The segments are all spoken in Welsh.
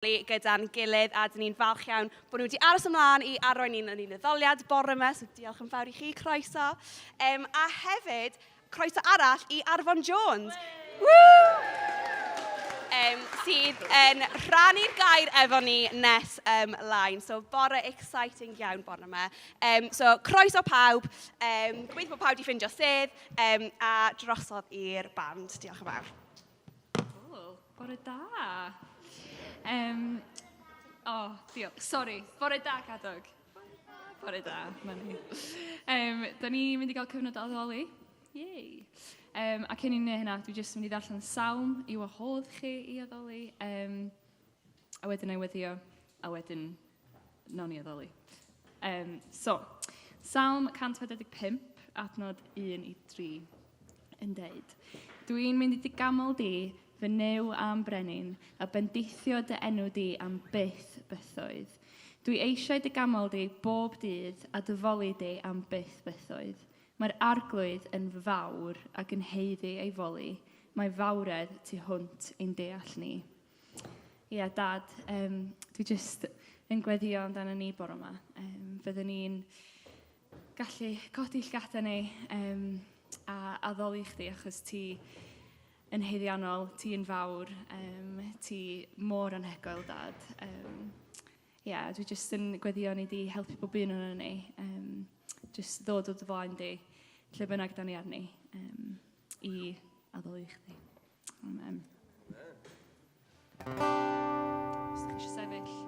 gyda'n gilydd a dyn ni'n falch iawn bod nhw wedi aros ymlaen i arwain ni'n yn ein addoliad bore yma, so diolch yn fawr i chi, croeso. A hefyd, croeso arall i Arfon Jones. Woo! Sydd yn rhannu'r gair efo ni nes ymlaen. So bore exciting iawn bore yma. So croeso pawb, gobeithio bod pawb wedi ffindio sedd, a drosodd i'r band. Diolch yn fawr. Cool. Bore da. Oh, diolch. Sorry. Bore da, Cadog. Bore da. Bore da. Da ni'n mynd i gael cyfnod o addoli. Yay. A cyn i ni wneud hynna, dwi jyst yn mynd i ddarllen salm i wahodd chi i addoli. A wedyn ei weddio, a wedyn nawn ni addoli. So, Salm 145, adnod 1 i 3, yn deud, Dwi'n mynd i dy gamol di, fy Nuw a'm brenin, a bendithio dy enw di am byth bythoedd. Dwi eisiau dy gamol di bob dydd a dy foli di am byth bythoedd. Mae'r Arglwydd yn fawr ac yn haeddu ei foli, mae fawredd tu hwnt i'n deall ni. Ie, Dad, dwi jyst yn gweddio amdano ni bore yma. Fyddwn ni'n gallu codi llgadau ni a addoli chdi achos ti yn haeddiannol, ti yn fawr, ti mor anhygoel, Dad. Ie, yeah, dwi jyst yn gweddio ni di helpu bob un o'n ni. Jyst ddod o dy flaen di, lle bynnag da ni arni, i addoli chdi. Amen. Os ydych chi eisiau sefyll.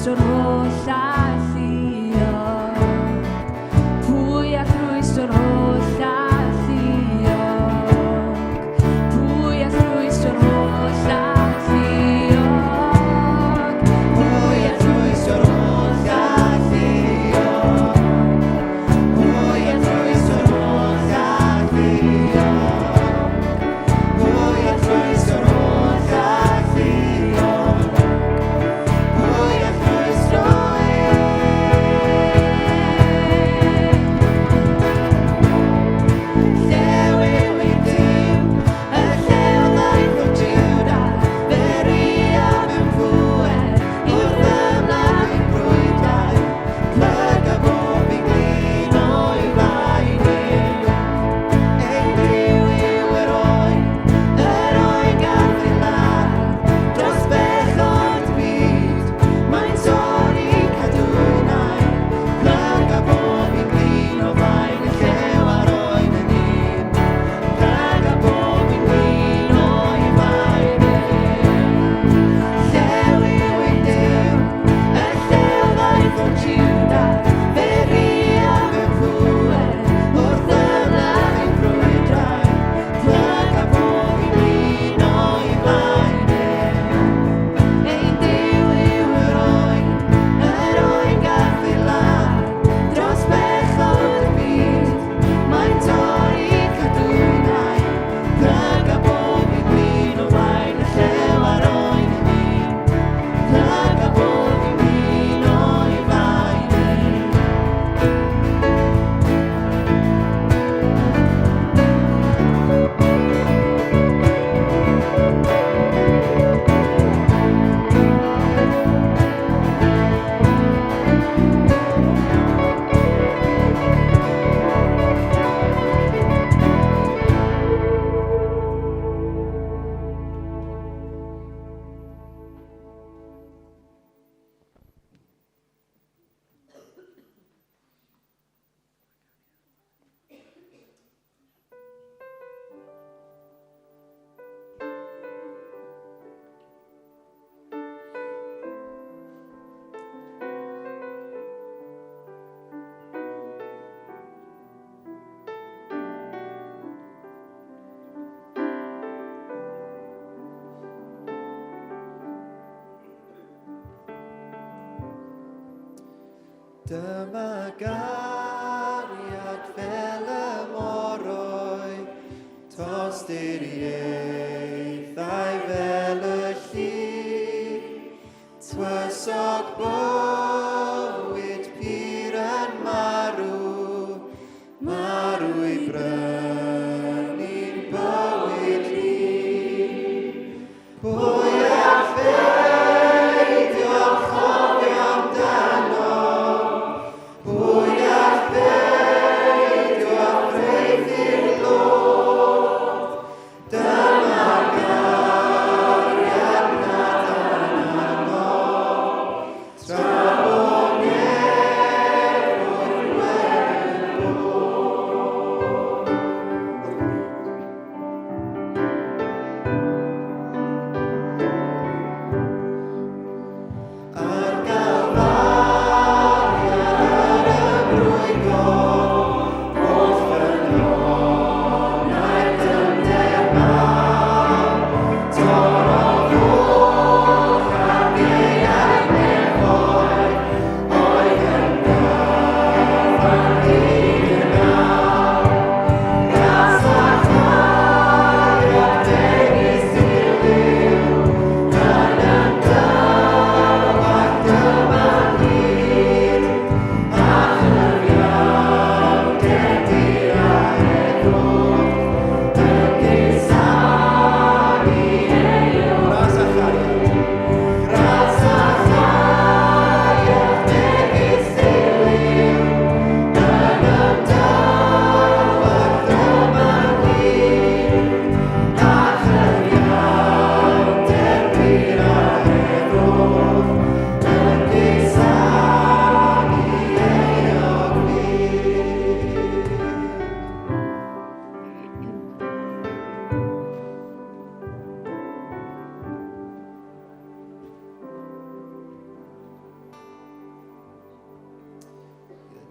rwystro'r holl alluog? Pwy all rwystro'r holl alluog? Pwy all rwystro'r holl alluog? Pwy all rwystro'r holl alluog? Pwy all rwystro'r holl alluog? Pwy all rwystro'r holl alluog? Pwy all rwystro ef? Llew yw ein Duw, y llew ddaeth o Juda, fe ria mewn pŵer, wrth ymladd ein brwydrau, plyga bob un glin o'i flaen ef. Ein Duw yw yr oen, yr oen gath ei ladd, dros bechod byd, mae'n torri cadwynau, plyga bob un glin o flaen y llew a'r oen yn un, plyga bob un glin o'i flaen ef. Llew yw ein Duw, y llew ddaeth o Juda, fe ria mewn pŵer, wrth ymladd ein brwydrau, plyga bob un glin o'i flaen ef. Ein Duw yw yr oen, yr oen gath ei ladd, dros bechod y byd, mae'n torri cadwynau, plyga bob un glin o flaen y llew a'r oen yn un, plyga bob un glin o'i flaen ef. Dyma gariad fel y moroedd, tosturiaethau fel y lli, Tywysog bywyd pur yn marw, marw i brynu'n bywyd ni. Pwy all beidio chofio amdano? Pwy all beidio ffreithu'r lod? Dyma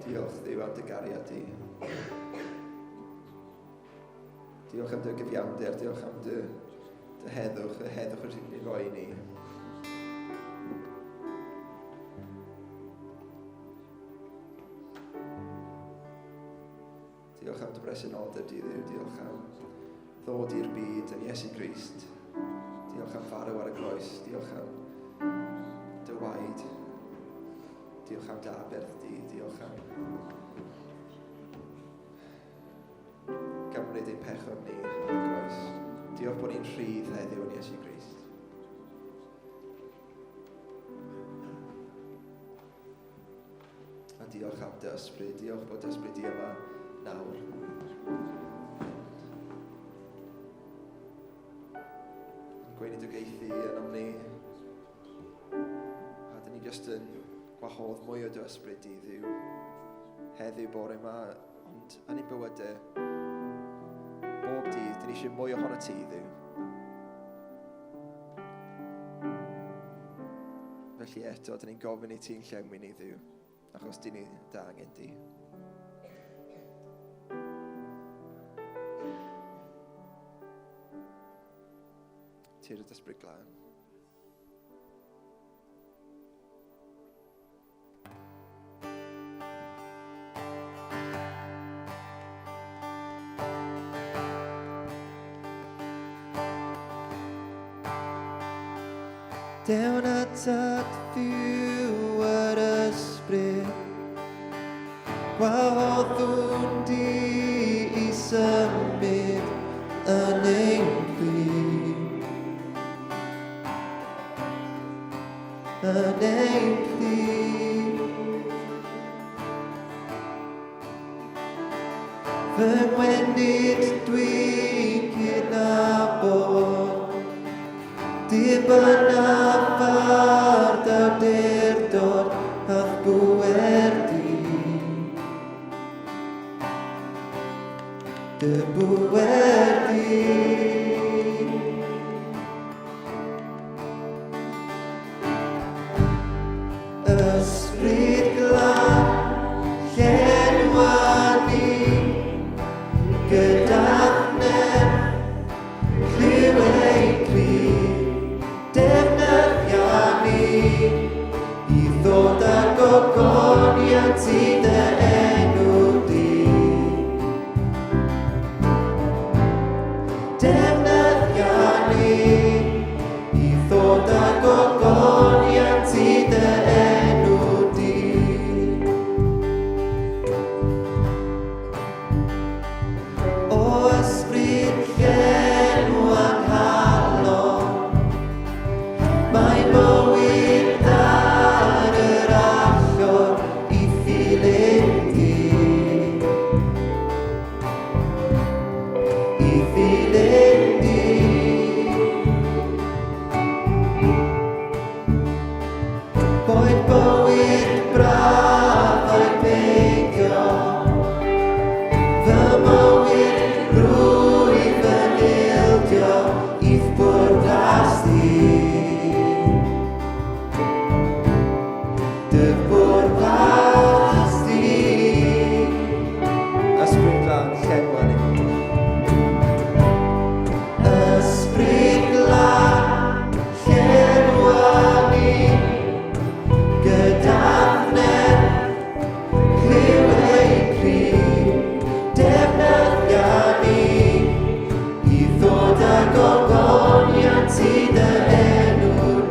Diolch Dduw am dy gariad di. Diolch am dy gyfiawnder, diolch am dy, dy heddwch, y heddwch yr ti'n rhoi i ni. Diolch am dy bresenoldeb di Dduw, diolch am ddod i'r byd yn Iesu Grist. Diolch am farw ar y groes, diolch am dy waed. Diolch am dy aberth di, diolch am gymryd ein pechod ni ar y groes. Diolch bod ni'n rhydd heddiw yn Iesu Grist. A diolch am dy ysbryd, diolch bod dy ysbryd di yma nawr. Yn gweinidogaethu yn ni. A dyn ni jyst yn gwahodd mwy o dy ysbryd di ddiw heddiw bore yma, ond yn ein bywydau, bob dydd, dyn ni eisiau mwy ohono ti, ddiw. Felly eto, dyn ni'n gofyn i ti'n llenwi ni ddiw, achos dyn ni dy angen di. Tir y Ysbryd Glân. Dewn atat fyw yr ysbryd Gwahoddwn di i symud yn ein plith Yn ein plith Fy ngwendid dwi'n cydnabod Dibynnaf ar dy awdurdod a'th bŵer di. Dy bŵer di. Ysbryd glân, llenwa ni gyda'th nerth. Clyw ein cri, defnyddia ni i ddod â gogoniant i dy enw di. Defnyddia ni i ddod â gogoniant i dy enw di. O ysbryd llenw anghalon, mae bywyd ar yr allor i ddilyn di. I ddilyn di. Boed bywyd braf ai peidio, fy mywyd rwyf yn ildio i'th bwrpas di. Dy bwrpas di. Ysbryd glân, llenwa ni. Ysbryd glân, llenwa ni gyda'th nerth, clyw ein cri, defnyddia ni i ddod â gogoniant i dy enw.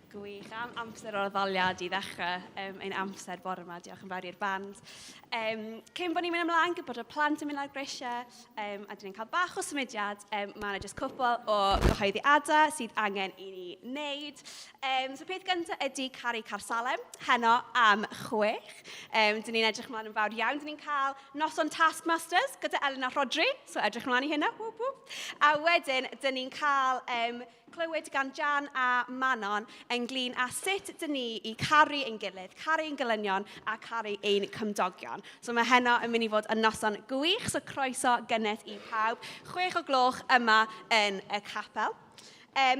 Gwych. Am amser o'r addoliad i ddechrau ein amser bore yma. Diolch yn fawr i'r band. Cyn bod ni'n mynd ymlaen, gwybod bod y plant yn mynd ar grisiau a dyn ni'n cael bach o symudiad, mae yna jyst cwpl o gyhoeddiadau sydd angen i ni wneud. So peth gyntaf ydy Caru Carsalem, heno am 6. Dyn ni'n edrych ymlaen yn fawr iawn. Dyn ni'n cael noson Taskmasters gyda Elin a Rhodri, so edrych ymlaen i hynna. Whoop, whoop. A wedyn, dyn ni'n cael clywed gan Jan a Manon ynglyn â sut dyn ni i caru ein gilydd, caru ein gelynion a caru ein cymdogion. So mae heno yn mynd i fod yn noson gwych, so croeso gynnes i pawb. 6 o gloch yma yn y capel.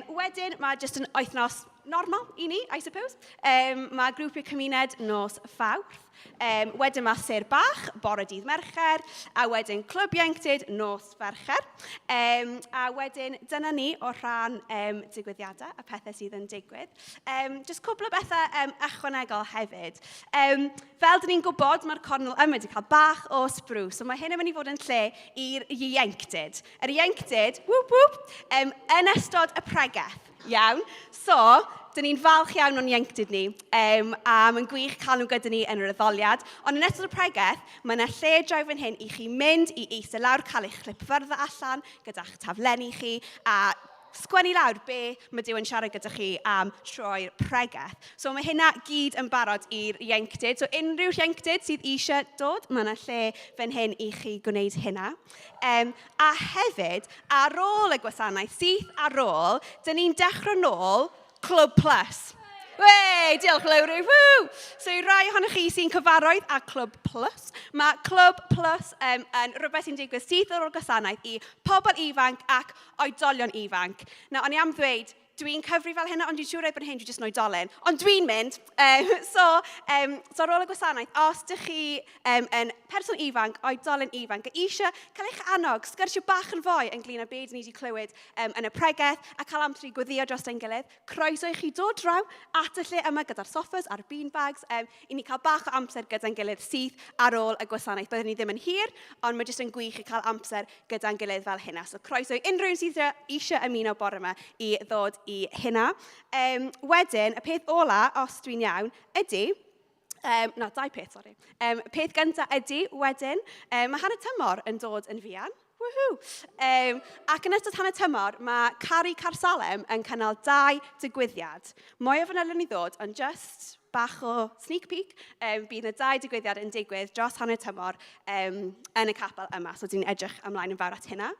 Wedyn, mae jyst yn wythnos normal i ni, I suppose. Mae grwpiau cymuned nos Fawrth. Wedyn mae Sêr Bach, bore dydd Mercher, a wedyn Clwb Ieuenctid nos Fercher. A wedyn dyna ni o rhan digwyddiadau a pethau sydd yn digwydd. Jyst cwpl o bethau ychwanegol hefyd. Fel dyn ni'n gwybod, mae'r cornel yma wedi cael bach o sbrw, so mae hyn yn mynd i fod yn lle i'r ieuenctid. Yr ieuenctid, whoop whoop, yn ystod y pregeth. Iawn. So, dyn ni'n falch iawn o'n ieuenctid ni, a mae'n gwych cael nhw gyda ni yn yr addoliad. Ond yn ystod y pregeth, mae yna lle draw fan hyn i chi mynd i eistedd lawr, cael eich clipfyrddau allan gyda'ch taflenni chi, a sgwennu lawr be mae Duw yn siarad gyda chi am troi'r pregeth. So mae hynna gyd yn barod i'r ieuenctid. So unrhyw ieuenctid sydd eisiau dod, mae yna lle fan hyn i chi gwneud hynna. A hefyd, ar ôl y gwasanaeth, syth ar ôl, dyn ni'n dechrau nôl Clwb Plus. Wey, diolch Lowri, woo! So i rai ohonoch chi sy'n cyfarwydd â Clwb Plus, mae Clwb Plus yn rhywbeth sy'n digwydd syth ar ôl gwasanaeth i pobl ifanc ac oedolion ifanc. Nawr, o'n i am ddweud, Dwi'n cyfri fel hynna, ond dwi'n siŵr erbyn hyn dwi jyst yn oedolyn. Ond dwi'n mynd. So ar ôl y gwasanaeth, os dych chi yn person ifanc, oedolyn ifanc, a eisiau cael eich annog, sgyrsio bach yn fwy ynglyn â beth ni wedi clywed yn y pregeth, a cael amser i gweddio dros ein gilydd, croeso i chi dod draw at y lle yma gyda'r soffas a'r beanbags, i ni cael bach o amser gyda'n gilydd syth ar ôl y gwasanaeth. Byddwn ni ddim yn hir, ond mae jyst yn gwych i cael amser gyda'n gilydd fel hynna. So croeso i unrhyw un sydd eisiau ymuno bore yma i ddod i hynna. Wedyn, y peth ola, os dwi'n iawn, ydy, na, dau peth, sori. Peth gyntaf ydy, wedyn, mae hanner tymor yn dod yn fuan. Woohoo! Ac yn ystod hanner tymor, mae Caru Carsalem yn cynnal dau digwyddiad. Mwy o fanylion i ddod, ond just bach o sneak peek, bydd yna dau digwyddiad yn digwydd dros hanner tymor yn y capel yma, so dwi'n edrych ymlaen yn fawr at hynna.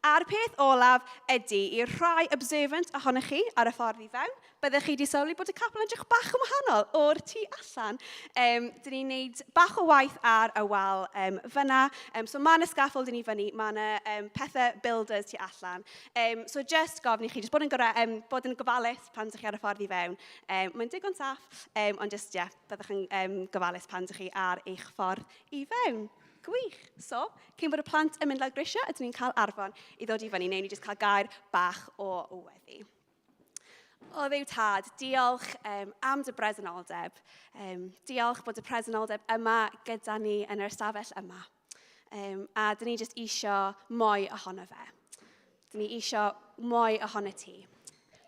A'r peth olaf ydy, i'r rhai observant ohonoch chi ar y ffordd i fewn, byddech chi wedi sylwi bod y capel yn edrych bach yn wahanol o'r tu allan. Dyn ni'n neud bach o waith ar y wal fyna, so mae yna scaffolding i fyny, mae yna pethau builders tu allan. So just gofyn i chi, just bod yn, gore, bod yn gofalus pan ydych chi ar y ffordd i fewn. Mae'n digon saff, ond just, yeah, byddwch yn gofalus pan ydych chi ar eich ffordd i fewn. Gwych! So, cyn bod y plant yn mynd lawr grisiau, ydyn ni'n cael Arfon i ddod i fyny, neu ni jyst cael gair bach o weddi. O Dduw Tad, diolch am dy bresenoldeb. Diolch bod y presenoldeb yma gyda ni yn yr ystafell yma. A dyn ni jyst isio mwy ohono fe. Dyn ni isio mwy ohono ti.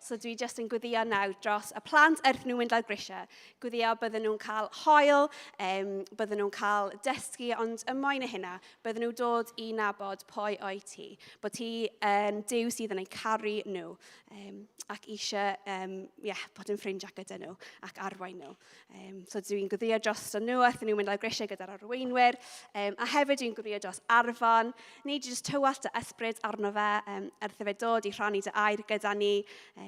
So dwi jyst yn gweddio nawr dros y plant wrth nhw mynd lawr grisiau. Gweddio bydden nhw'n cael hoel, bydden nhw'n cael dysgu, ond y mwy na hynna, bydden nhw dod i nabod pwy o'i ti. Bod ti yn Duw sydd yn eu caru nhw ac eisiau yeah, bod yn ffrindiau gyda nhw ac arwain nhw. So dwi'n gweddio dros nhw wrth nhw mynd lawr grisiau gyda'r arweinwyr. A hefyd dwi'n gweddio dros Arfon. Ni di jyst tywallt dy ysbryd arno fe, wrth fe dod i rhannu dy air gyda ni.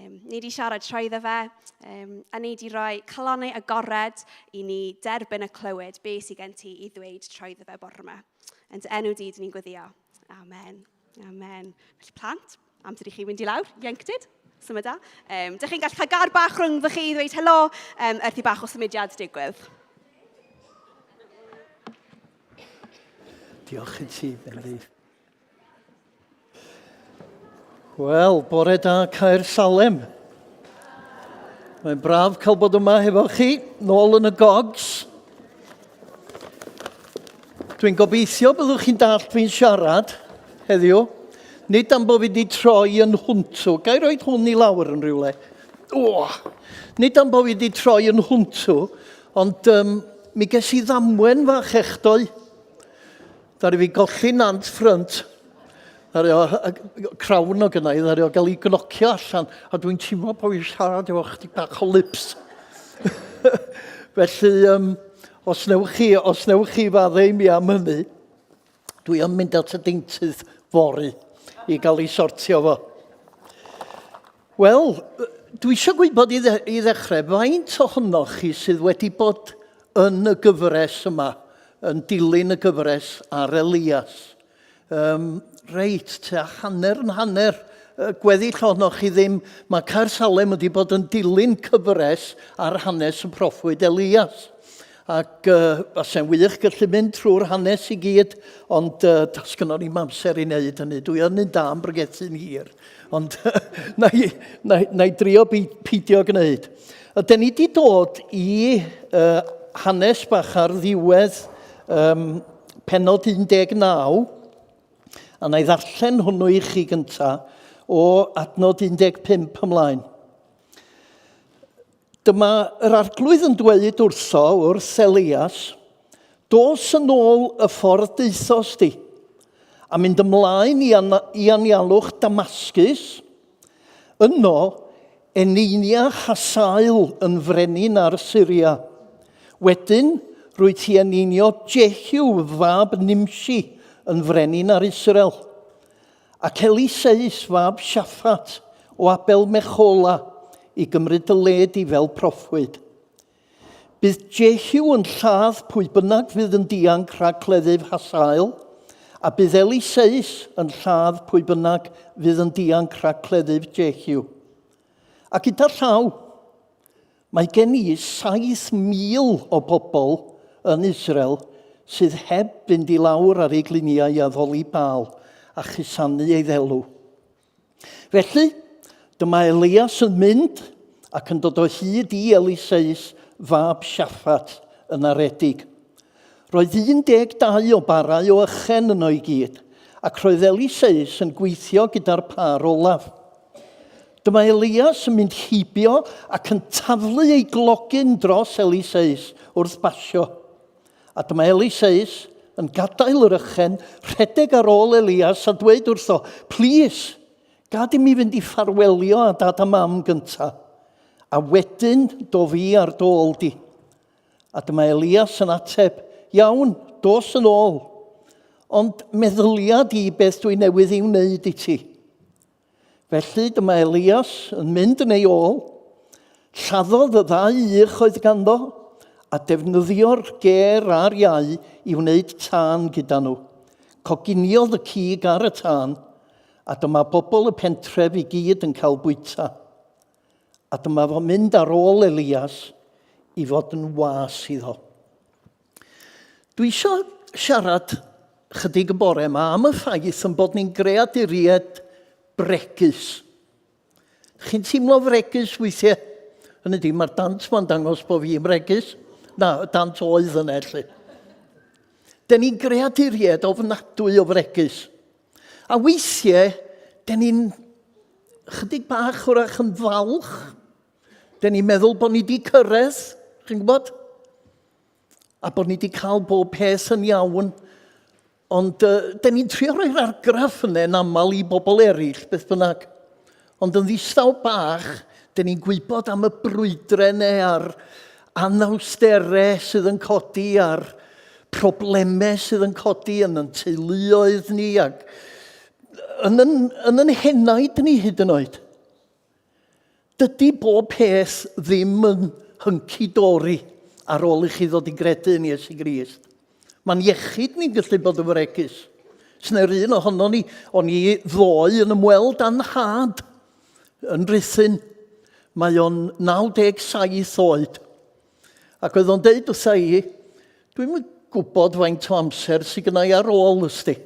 Ni di siarad trwyddo fe, a ni di roi calonnau agored i ni derbyn y clywed be sydd gen ti i ddweud trwyddo fe bore yma. Yn dy enw di, dyn ni'n gweddio. Amen. Amen. Felly plant, amser i chi fynd i lawr, ieuenctid, symud da. Dych chi'n gallu cael gair bach rhwng chi i ddweud helo wrth i bach o symudiad digwydd. Diolch i ti, Bendy. Wel, bore da Caer Salem. Mae'n braf cael bod yma hefo chi, nôl yn y gogs. Dwi'n gobeithio byddwch chi'n dallt fi'n siarad heddiw. Nid am bod fi wedi troi yn hwntw. Ga i roed hwn i lawr yn rhywle? O, nid am bod fi wedi troi yn hwntw, ond um, mi ges i ddamwen fach echdoe. Ddaru fi golli nant ffrynt. Ddaru o, crawn o gynnau, ddaru o gael ei gnocio allan, a dwi'n teimlo bod fi'n siarad efo chdi bach o lips. Felly, um, os newch chi, os newch chi fadde i mi am hynny, Dwi yn mynd at y deintydd fory i gael ei sortio fo. Wel, dwi eisiau gwybod i, dde i ddechrau, faint ohonoch chi sydd wedi bod yn y gyfres yma, yn dilyn y gyfres ar Elias? Um, reit, tua hanner yn hanner gweddill ohonoch chi ddim. Mae Caer Salem wedi bod yn dilyn cyfres ar hanes y proffwyd Elias. Ac uh, fase'n wych gallu mynd trwy'r hanes i gyd, ond uh, does gynnon ni'm amser i wneud hynny. Dwi yn un da am bregethu'n hir, ond na, i, na, na i drio peidio gwneud. Ydyn ni wedi dod i uh, hanes bach ar ddiwedd um, penod 19, a na i ddarllen hwnnw i chi gynta o adnod 15 ymlaen. Dyma yr arglwydd yn dweud wrtho, wrth Elias, Dos yn ôl y ffordd daethost di, a mynd ymlaen i, i anialwch Damascus. Yno, eneinia Hasael yn frenin ar Syria. Wedyn, rwy ti eneinio Jehu fab Nimshi yn frenin ar Israel. Ac Eliseus fab Siaffat o Abel Mechola i gymryd dy le di fel proffwyd. Bydd Jehu yn lladd pwy bynnag fydd yn dianc rhag cleddyf Hasael, a bydd Eliseus yn lladd pwy bynnag fydd yn dianc rhag cleddyf Jehu. A gyda llaw, Mae gen i 7,000 o bobl yn Israel sydd heb fynd i lawr ar eu gliniau i addoli Baal a chusanu ei ddelw. Felly, dyma Elias yn mynd ac yn dod o hyd i Eliseus fab Siaffat yn aredig. Roedd 12 o barau o ychen yno i gyd, ac roedd Eliseus yn gweithio gyda'r pâr olaf. Dyma Elias yn mynd heibio ac yn taflu ei glogyn dros Eliseus wrth basio. A dyma Eliseus yn gadael yr ychen, rhedeg ar ôl Elias a dweud wrtho, Plîs, gad i mi fynd i ffarwelio â dad a mam gynta, a wedyn do fi ar dôl di. A dyma Elias yn ateb, Iawn, dos yn ôl. Ond meddylia di beth dwi newydd ei wneud i ti. Felly dyma Elias yn mynd yn ei ôl, lladdodd y ddau ych oedd ganddo, a defnyddio'r ger a'r iau i wneud tân gyda nhw. Coginiodd y cig ar y tân, a dyma bobl y pentref i gyd yn cael bwyta. A dyma fo'n mynd ar ôl Elias i fod yn was iddo. Dwi eisiau siarad chydig y bore yma am y ffaith yn bod ni'n greaduriaid bregus. Chi'n teimlo fregus weithiau? Hynny di, mae'r dant ma'n dangos bod fi'n bregus. Na, y dant oedd yna, lle. Den ni'n greaduriaid ofnadwy o fregus. A weithiau, den ni'n chydig bach wrach yn falch. Den ni'n meddwl bod ni wedi cyrraedd, chi'n gwybod? A bod ni wedi cael bob peth yn iawn. Ond uh, den ni'n trio rhoi'r argraff yna yn aml i bobl eraill, beth bynnag. Ond yn ddistaw bach, den ni'n gwybod am y brwydre neu a'r anawsterau sydd yn codi a'r problemau sydd yn codi yn yn teuluoedd ni ac yn yn, yn, yn henaid ni hyd yn oed. Dydy bob peth ddim yn hunky-dory ar ôl i chi ddod i gredu yn Iesu Grist. Mae'n iechyd ni'n gallu bod yn fregus. Sna'r un ohono ni, o'n i ddoe yn ymweld â'n nhad yn Rhuthun. Mae o'n 97 oed. Ac oedd o'n deud wrtha i, dwi'm yn gwybod faint o amser sydd gynna i ar ôl, ysdi.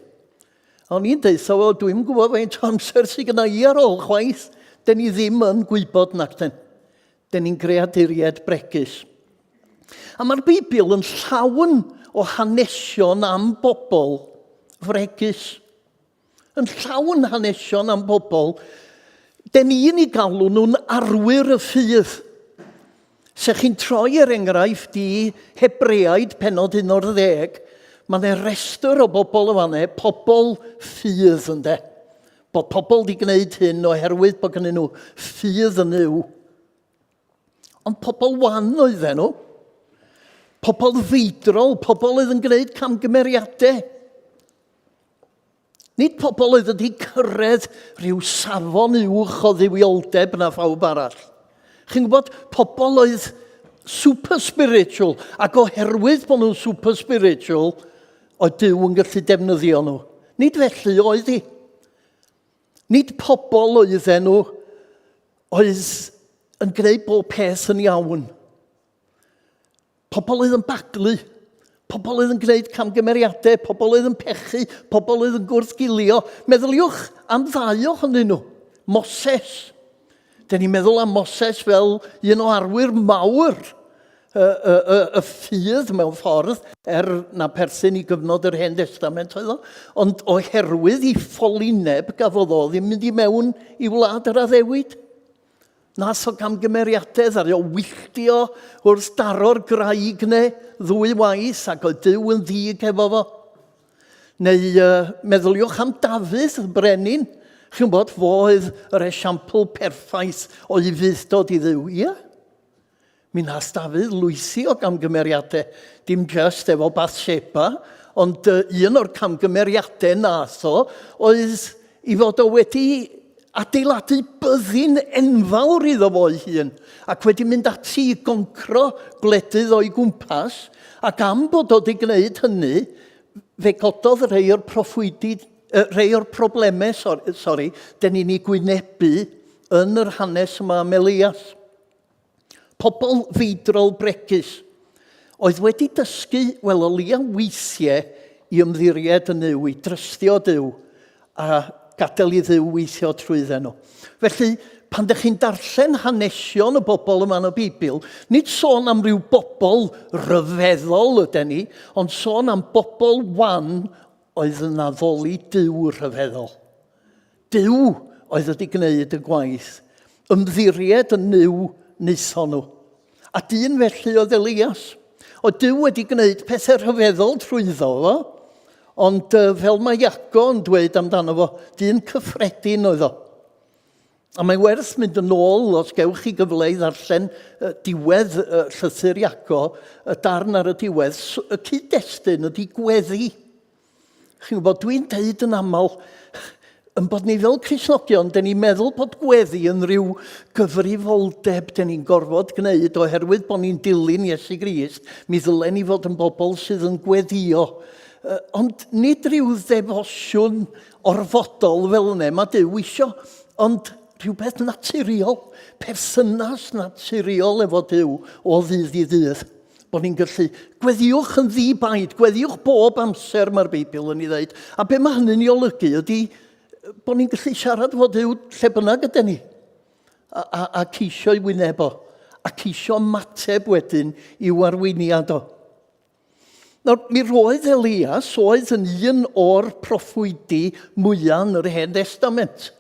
A o'n i'n deutha fo, dwi'm yn gwybod faint o amser sydd gyda i ar ôl chwaith. Den ni ddim yn gwybod nac den. Den ni'n greaduriaid bregus. A mae'r Beibl yn llawn o hanesion am bobl fregus. Yn llawn hanesion am bobl. Den ni'n ei galw nhw'n arwyr y ffydd. Se chi'n troi er enghraifft i Hebreaid penod 11, mae yna restr o bobl yn fanne, pobl ffydd ynde. Bod pobl wedi gwneud hyn oherwydd bod gynnyn nhw ffydd yn Nuw. Ond pobl wan oedden nhw. Pobl feidrol, pobl oedd yn gwneud camgymeriadau. Nid pobl oedd wedi cyrraedd rhyw safon uwch o dduwioldeb na phawb arall. Chi'n gwybod, pobl oedd super spiritual, ac oherwydd bod nhw'n super spiritual, oedd Duw yn gallu defnyddio nhw. Nid felly oedd hi. Nid pobl oedden nhw oedd yn gwneud bob peth yn iawn. Pobl oedd yn baglu, pobl oedd yn gwneud camgymeriadau, pobl oedd yn pechu, pobl oedd yn gwrthgilio. Meddyliwch am ddau ohonyn nhw. Moses. Dyn ni'n meddwl am Moses fel un o arwyr mawr y, y, y, y ffydd mewn ffordd, er na perthyn i gyfnod yr Hen Destament oedd o, ond oherwydd i ffolineb gafodd o ddim mynd i mewn i wlad yr addewid. Nath o gamgymeriadau, ddaru o wylltio wrth daro'r graig ne ddwy waith ac oedd Duw yn ddig efo fo. Neu uh, meddyliwch am Dafydd, y brenin. Chi'n bod, fo oedd yr esiampl perffaith o ufudd-dod i Dduw. Ie. Yeah. Mi nath Dafydd lwythi o gamgymeriadau, dim just efo Bathsheba, ond un o'r camgymeriadau nath o oedd i fod o wedi adeiladu byddin enfawr iddo fo'i hun ac wedi mynd ati i goncro gwledydd o'i gwmpas, ac am bod o wedi gwneud hynny, fe gododd rhai o'r proffwydi, rhai o'r problemau, sori, sori den ni'n ei gwynebu yn yr hanes yma am Elias. Pobl feidrol bregus oedd wedi dysgu, wel o leia weithiau, i ymddiried yn Nuw, i drystio Duw a gadael i Dduw weithio trwydden nhw. Felly, pan ydych chi'n darllen hanesion y bobl yma yn y Beibl, nid sôn am ryw bobl ryfeddol ydyn ni, ond sôn am bobl wan oedd yn addoli Duw rhyfeddol. Duw oedd wedi gwneud y gwaith. Ymddiried yn Nuw wnaethon nhw. A dyn felly oedd Elias. Oedd Duw wedi gwneud pethau rhyfeddol trwyddo fo, ond fel mae Iago yn dweud amdano fo, dyn cyffredin oedd o. A mae werth mynd yn ôl, os gewch chi gyfle i ddarllen diwedd llythyr Iago, y darn ar y diwedd, y cyd-destun ydy gweddi. Chi'n gwybod, dwi'n deud yn aml, yn bod ni fel Cristnogion, dyn ni'n meddwl bod gweddi yn rhyw gyfrifoldeb dyn ni'n gorfod gwneud oherwydd bod ni'n dilyn Iesu Grist, mi ddylen ni fod yn bobl sydd yn gweddio. Ond nid rhyw ddefosiwn orfodol fel yna, mae Duw isio, ond rhywbeth naturiol, perthynas naturiol efo Duw o ddydd i ddydd. Bod ni'n gallu, gweddiwch yn ddi-baid, gweddiwch bob amser mae'r Beibl yn ei ddeud. A be mae hynny'n ei olygu ydy bod ni'n gallu siarad fo Duw lle bynnag ydyn ni. A, a, a ceisio ei wyneb o. A ceisio ymateb wedyn i'w arweiniad o. Nawr, mi roedd Elias oedd yn un o'r proffwydi mwyaf yn yr Hen Destament.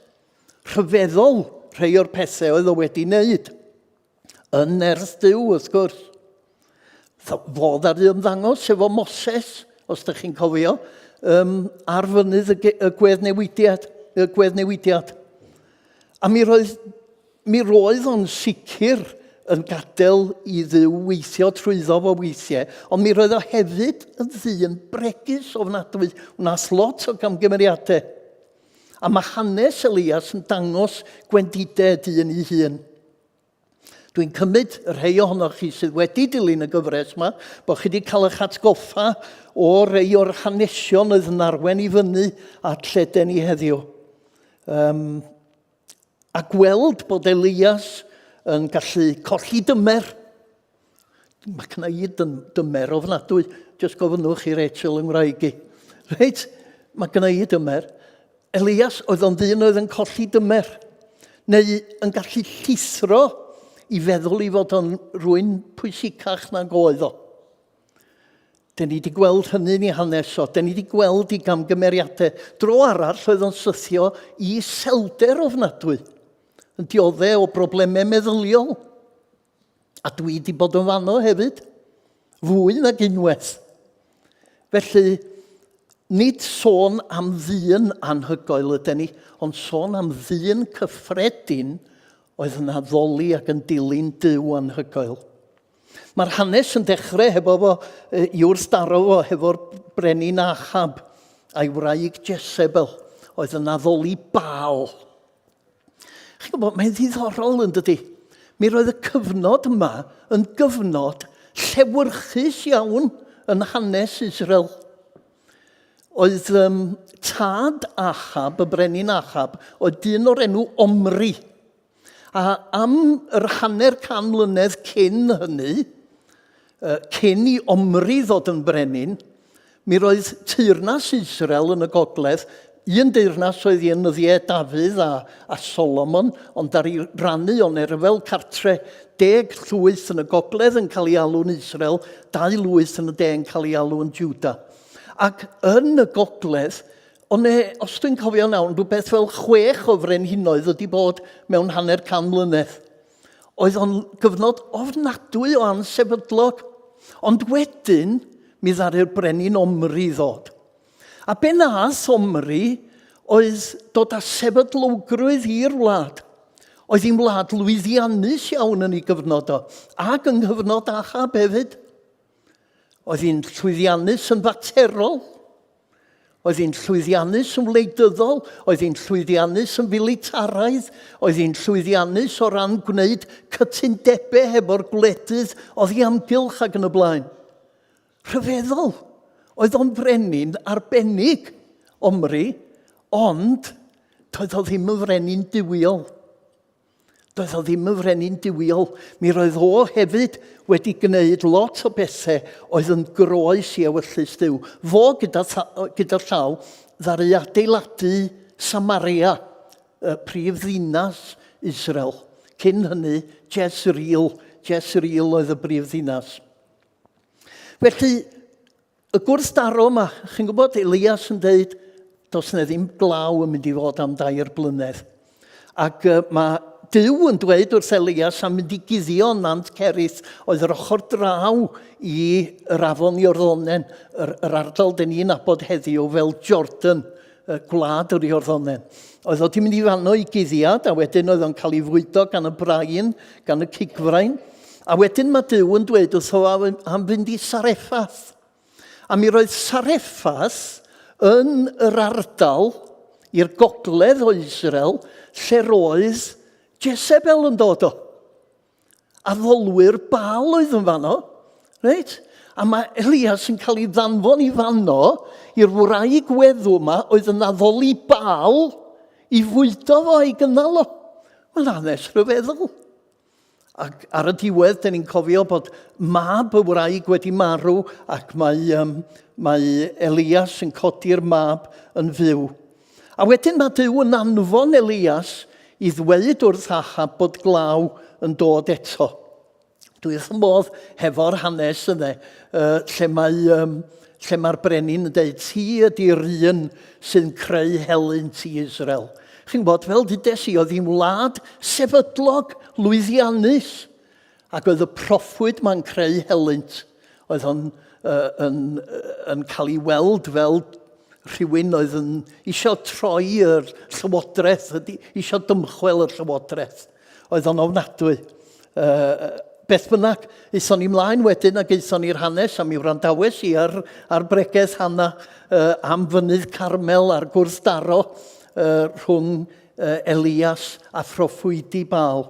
Rhyfeddol rhai o'r pethau oedd o wedi wneud. Yn nerth Duw, wrth gwrs. Fo ddaru ymddangos efo Moses, os ydych chi'n cofio, um, ar fynydd y, y gweddnewidiad, y gweddnewidiad. A mi roedd, mi roedd o'n sicr yn gadael i Dduw weithio trwyddo fo weithiau, ond mi roedd o hefyd yn ddyn bregus ofnadwy, wnaeth lot o gamgymeriadau. A mae hanes Elias yn dangos gwendidau dyn ei hun. Dwi'n cymryd y rhai ohonoch chi sydd wedi dilyn y gyfres yma, bod chi wedi cael eich atgoffa o rei o'r hanesion oedd yn arwen i fyny at lle den ni heddiw. Um, a gweld bod Elias yn gallu colli dymer. Mae cyna i dymer ofnadwy. Jyst gofynnwch i Rachel yng Ngwraig i. Reit, mae gyna i dymer. Elias oedd o'n ddyn oedd yn colli dymer, neu yn gallu llithro i feddwl i fod o'n rwy'n pwysicach nag oedd o. Den ni wedi gweld hynny yn ei hanes o, den ni wedi gweld i gamgymeriadau. Dro arall oedd o'n sythio i iselder ofnadwy. yn dioddef o broblemau meddyliol. A dwi wedi bod yn fanno hefyd, fwy nag unwaith. Felly, nid sôn am ddyn anhygoel ydyn ni, ond sôn am ddyn cyffredin oedd yn addoli ac yn dilyn Duw anhygoel. Mae'r hanes yn dechrau hefo fo, i wrthdaro fo hefo'r brenin Ahab a'i wraig Jezebel, oedd yn addoli Baal. Chi'n gwybod, mae'n ddiddorol yn dydy. Mi roedd y cyfnod yma yn gyfnod llewyrchus iawn yn hanes Israel. Oedd um, tad Ahab, y brenin Ahab, oedd dyn o'r enw Omri. A am yr hanner can mlynedd cyn hynny, cyn i Omri ddod yn brenin, mi roedd teyrnas Israel yn y gogledd, un deyrnas oedd i yn nyddiau Dafydd a, a Solomon, ond ar ei rannu o'n erfel cartre, deg llwyth yn y gogledd yn cael ei alw'n Israel, dau lwyth yn y de yn cael ei alw'n Juda. Ac yn y gogledd, Ond e, os dwi'n cofio'n iawn, rhywbeth fel chwech o frenhinoedd wedi bod mewn hanner can mlynedd. Oedd o'n gyfnod ofnadwy o ansefydlog. Ond wedyn, mi ddaru'r brenin Omri ddod. A be nath Omri oedd dod â sefydlogrwydd i'r wlad. Oedd hi'n wlad lwyddiannus iawn yn ei gyfnod o, ac yng nghyfnod Ahab hefyd. Oedd hi'n llwyddiannus yn faterol. Oedd hi'n llwyddiannus yn wleidyddol, oedd hi'n llwyddiannus yn filitaraidd, oedd hi'n llwyddiannus o ran gwneud cytundebau hefo'r gwledydd oddi amgylch ac yn y blaen. Rhyfeddol. Oedd o'n frenin arbennig, Omri, ond doedd o ddim yn frenin duwiol. Doedd o ddim yn frenin duwiol. Mi roedd o hefyd wedi gwneud lot o bethau oedd yn groes i ewyllys Duw. Fo gyda, gyda llaw ddaru adeiladu Samaria, y prif ddinas Israel. Cyn hynny, Jezreel, Jezreel oedd y brif ddinas. Felly, Y gwrthdaro yma, chi'n gwybod, Elias yn dweud, does yna ddim glaw yn mynd i fod am dair blynedd. Ac uh, mae Duw yn dweud wrth Elias am mynd i guddio yn Nant Cerith, oedd yr ochr draw i yr afon Iorddonen, yr, yr ardal dyn ni'n nabod heddiw fel Jordan, y gwlad yr Iorddonen. Oedd o wedi mynd i fanno i guddiad, a wedyn oedd o'n cael ei fwydo gan y brain, gan y cigfrain. A wedyn mae Duw yn dweud wrtho am fynd i Sareffath. A mi roedd Sareffath yn yr ardal i'r gogledd o Israel lle roedd Jezebel yn dod o. Addolwyr Baal oedd yn fanno. Reit? A mae Elias yn cael ei ddanfon i fanno i'r wraig weddw yma oedd yn addoli Baal i fwydo fo a'i gynnal o. Mae'n hanes rhyfeddol. Ac ar y diwedd, dyn ni'n cofio bod mab y wraig wedi marw ac mae, um, mae Elias yn codi'r mab yn fyw. A wedyn mae Duw yn anfon Elias i ddweud wrth Ahab bod glaw yn dod eto. Dwi wrth fy modd hefo'r hanes yna, uh, lle mae um, lle mae'r brenin yn dweud, ti ydy'r un sy'n creu helynt i Israel. Chi'n gwybod, fel dudes i, oedd hi'n wlad sefydlog, lwyddiannus, ac oedd y proffwyd ma'n creu helynt. Oedd o'n uh, yn, yn cael ei weld fel rhywun oedd yn eisiau troi yr llywodraeth, eisiau dymchwel y llywodraeth. Oedd o'n ofnadwy. Uh, beth bynnag, aethon ni mlaen wedyn ac aethon ni'r hanes a mi wrandawes i ar, ar bregeth Hanna uh, am fynydd Carmel a'r gwrthdaro uh, rhwng uh, Elias a phroffwydi Baal.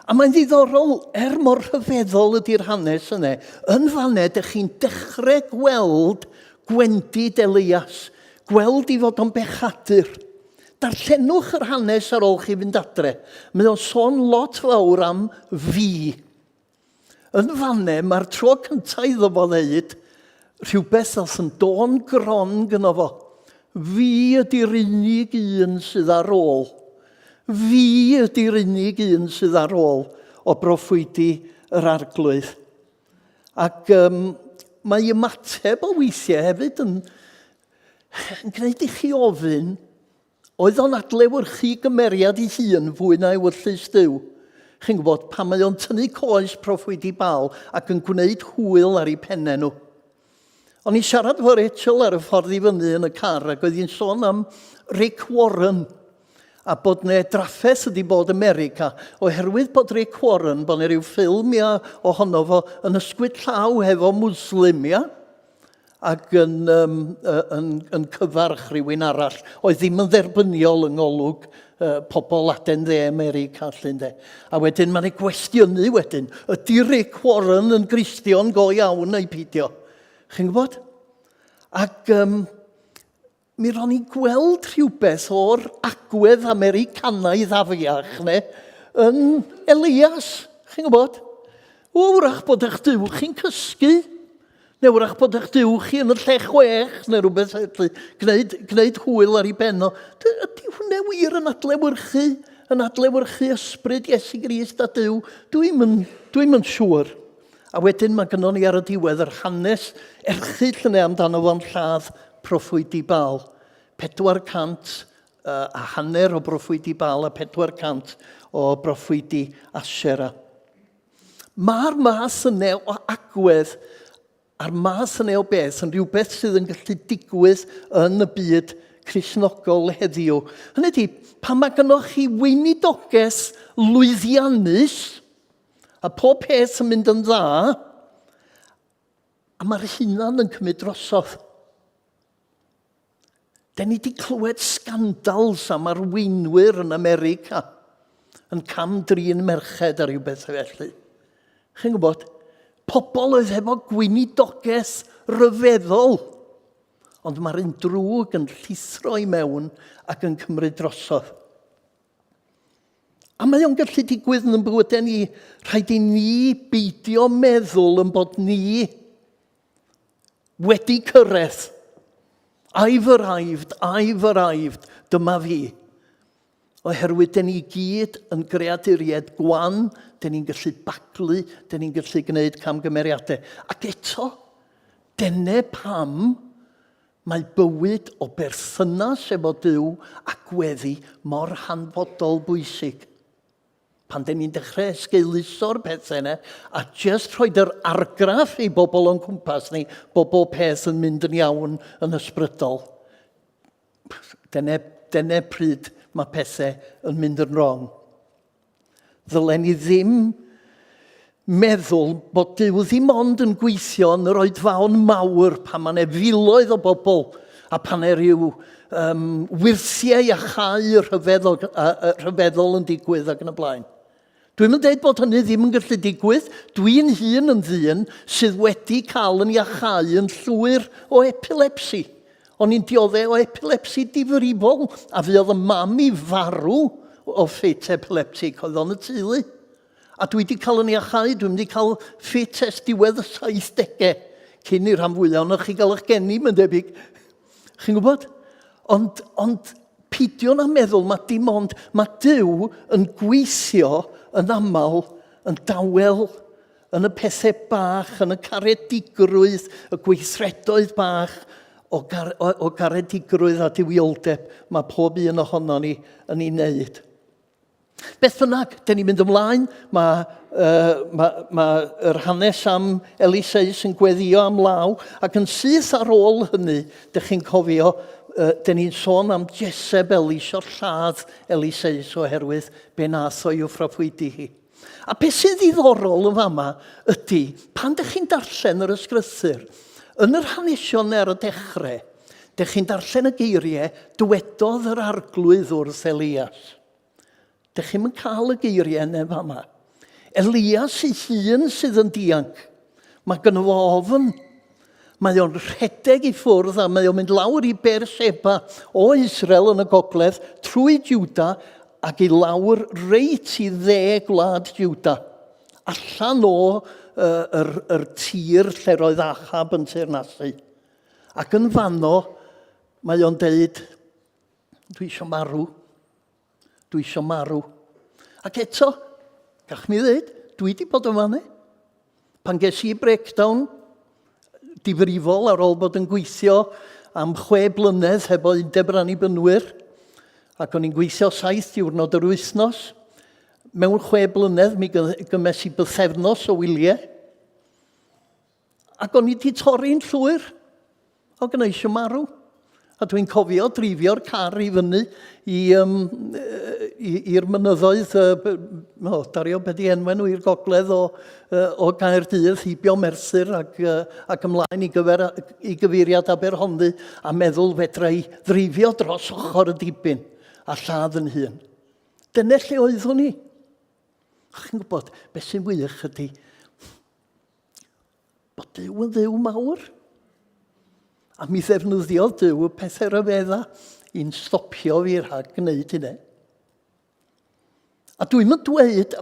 A mae'n ddiddorol, er mor rhyfeddol ydy'r hanes yna, yn fanne, dych chi'n dechrau gweld gwendid Elias, gweld i fod o'n bechadur. Darllenwch yr hanes ar ôl chi fynd adre. Mae o'n sôn lot fawr am fi. Yn fanne, mae'r tro cyntaf iddo fo ddeud rhywbeth ddath yn dôn gron gyno fo. Fi ydy'r unig un sydd ar ôl. Fi ydy'r unig un sydd ar ôl o broffwydi yr arglwydd. Ac um, mae ymateb o weithiau hefyd yn, yn gwneud i chi ofyn, Oedd o'n adlewyrchu gymeriad ei hun fwy na ewyllys Duw? Chi'n gwybod, pan mae o'n tynnu coes proffwydi Baal ac yn gwneud hwyl ar eu pennau nhw. O'n i'n siarad efo Rachel ar y ffordd i fyny yn y car ac oedd hi'n sôn am Rick Warren a bod ne drafferth wedi bod America oherwydd bod Rick Warren, bod ne rhyw ffilm ia ohono fo yn ysgwyd llaw hefo Muslim ia ac yn, um, yn, yn cyfarch rhywun arall oedd ddim yn dderbyniol yng ngolwg uh, pobl aden dde America, lle ynde. A wedyn mae'n ei gwestiynu wedyn, ydy Rick Warren yn Gristion go iawn neu peidio? Chi'n gwybod? Ac um, mi ro'n i'n gweld rhywbeth o'r agwedd Americanaidd afiach ne, yn Elias, chi'n gwybod? O, wrach bod eich Duw chi'n cysgu. Neu wrach bod eich Duw chi yn y lle chwech, neu rhywbeth felly. Gwneud, gwneud hwyl ar ei ben o. Ydy hwnna wir yn adlewyrchu, yn adlewyrchu ysbryd Iesu Grist a Duw? Dwi'm yn, dwi'm yn siŵr. A wedyn mae gynnon ni ar y diwedd yr hanes erchyll yna amdano fo'n lladd proffwydi Baal. 400 a hanner o broffwydi Baal a 400 o broffwydi Asherah. Mae'r math yna o agwedd a'r math yna o beth yn rhywbeth sydd yn gallu digwydd yn y byd Cristnogol heddiw. Hynny ydy, pan mae gynnwch chi weinidogaeth lwyddiannus a pob peth yn mynd yn dda, a mae'r hunan yn cymryd drosodd. Den ni wedi clywed scandals am arweinwyr yn America yn cam-drin merched a rhyw bethau felly. Chi'n gwybod, pobl oedd hefo gweinidogaeth ryfeddol, ond mae'r un drwg yn llithro i mewn ac yn cymryd drosodd. A mae o'n gallu digwydd yn bywydau ni. Rhaid i ni beidio meddwl yn bod ni wedi cyrraedd. I've arrived, I've arrived, dyma fi. Oherwydd dyn ni gyd yn greaduriaid gwan, dyn ni'n gallu baglu, dyn ni'n gallu gwneud camgymeriadau. Ac eto, dyna pam mae bywyd o berthynas efo Duw a gweddi mor hanfodol bwysig. Pan dyn ni'n dechrau esgeuluso'r pethau yna a just rhoi yr argraff i bobl o'n cwmpas ni bod bob peth yn mynd yn iawn yn ysbrydol, dyna, dyna pryd mae pethau yn mynd yn wrong. Ddylen ni ddim meddwl bod Duw ddim ond yn gweithio yn yr oedfaon mawr pan mae yna filoedd o bobl a pan yna rhyw um, wyrthiau a chau rhyfeddol, uh, rhyfeddol yn digwydd ac yn y blaen. Dwi'n yn dweud bod hynny ddim yn gallu digwydd. Dwi'n hun yn ddyn sydd wedi cael yn iachau yn llwyr o epilepsi. O'n i'n dioddef o epilepsi difrifol a fuodd y mam i farw o ffit epileptig oedd o'n y teulu. A dwi wedi cael yn iachau, dwi'n wedi cael ffit ers diwedd y 70au, cyn i'r rhan fwyaf ohonoch chi gael eich geni, mae'n debyg. Chi'n gwybod? Ond, ond peidio na meddwl, mae dim ond, mae Duw yn gweithio yn aml, yn dawel, yn y pethau bach, yn y caredigrwydd, y gweithredoedd bach o, gar, o, o garedigrwydd a duwioldeb mae pob un ohono ni yn ei wneud. Beth bynnag, dyn ni'n mynd ymlaen, mae, uh, mae, mae yr hanes am Eliseus yn gweddio am law, ac yn syth ar ôl hynny, dych chi'n cofio, uh, dyn ni'n sôn am Jezebel isio lladd Eliseus oherwydd be nath o i'w phroffwydi hi. A beth sy'n ddiddorol yn fama ydy, pan dych chi'n darllen yr ysgrythur, yn yr hanesion ar y dechrau, dych chi'n darllen y geiriau, dywedodd yr arglwydd wrth Elias. Dych chi'm yn cael y geiriau yna fama. Elias ei hun sydd yn dianc. Mae gynno fo ofn. Mae o'n rhedeg i ffwrdd a mae o'n mynd lawr i Beersheba o Israel yn y gogledd trwy Juda ac i lawr reit i dde gwlad Juda. Allan o uh, yr, yr tir lle roedd Ahab yn teyrnasu. Ac yn fanno mae o'n deud, dwi eisiau marw. Dwi eisiau marw. Ac eto, gach mi ddweud, dwi wedi bod yn fannu. Pan ges i breakdown difrifol ar ôl bod yn gweithio am chwe blynedd hefo undeb yr annibynwyr, Ac o'n i'n gweithio saith diwrnod yr wythnos. Mewn chwe blynedd mi gymes i bythefnos o wyliau. Ac o'n i wedi torri'n llwyr. O gyna eisiau marw. A dwi'n cofio drifio'r car i fyny i, um, i'r mynyddoedd, uh, no, dario beth i enwen nhw, i'r gogledd o, uh, o Gaerdydd, heibio Merthyr ac, uh, ac ymlaen i, gyfer, i gyfeiriad Aberhonddu, a meddwl fedra i ddreifio dros ochr y dibyn a lladd yn hun. Dyna lle oeddwn i. Chi'n gwybod, beth sy'n wych ydy bod Duw yn Dduw mawr. A mi ddefnyddiodd Duw y pethau rhyfedda i'n stopio fi rhag gwneud hynny. A dwi'n mynd dweud,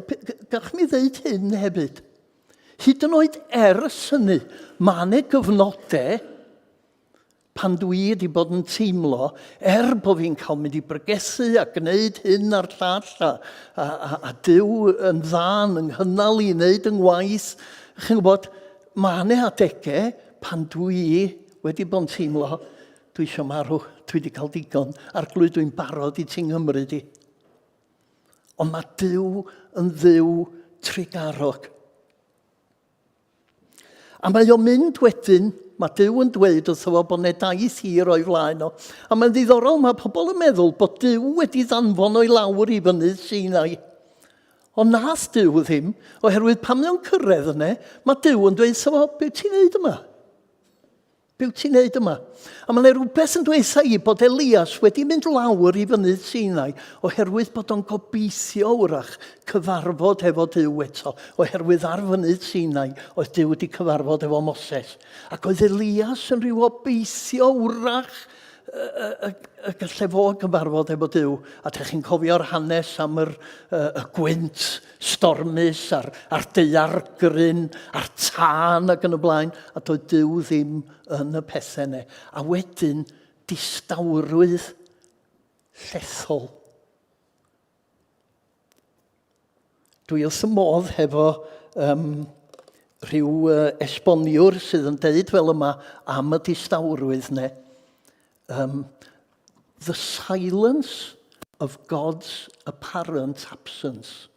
gallwch mi ddeud hyn hefyd, hyd yn oed ers hynny, mae yna gyfnodau pan dwi wedi bod yn teimlo, er bod fi'n cael mynd i bregethu a gwneud hyn a'r llall, a, a, a, a Duw yn dda yn nghynnal i wneud yng ngwaith, chi'n gwybod, mae yna adegau pan dwi wedi bod yn teimlo, dwi eisiau marw, dwi wedi cael digon, arglwydd dwi'n barod i ti Nghymru di. Ond mae Duw yn Dduw trugarog. A mae o'n mynd wedyn, mae Duw yn dweud wrtho fo bod 'ne daith hir o'i flaen o. A mae'n ddiddorol, mae pobl yn meddwl bod Duw wedi ddanfon o'i lawr i fynydd Sinai. Ond nath Duw ddim, oherwydd pan mae o'n cyrraedd yna, mae Duw yn dweud wrtho fo, be ti'n neud yma? Be wyt ti'n neud yma? A mae yna rhywbeth yn dweud i bod Elias wedi mynd lawr i fynydd Sinai oherwydd bod o'n gobeithio wrach cyfarfod hefo Duw eto, oherwydd ar fynydd Sinai oedd Duw wedi cyfarfod efo Moses. Ac oedd Elias yn rhyw obeithio wrach y, y, y gallai fo gyfarfod efo Duw. A dych chi'n cofio'r hanes am yr, y, y gwynt stormus a'r, a'r daeargryn a'r tân ac yn y blaen, a doedd Duw ddim yn y pethau yna. A wedyn, distawrwydd llethol. Dwi wrth y modd hefo um, rhyw uh, esboniwr sydd yn deud fel yma am y distawrwydd ne. Um, the silence of God's apparent absence.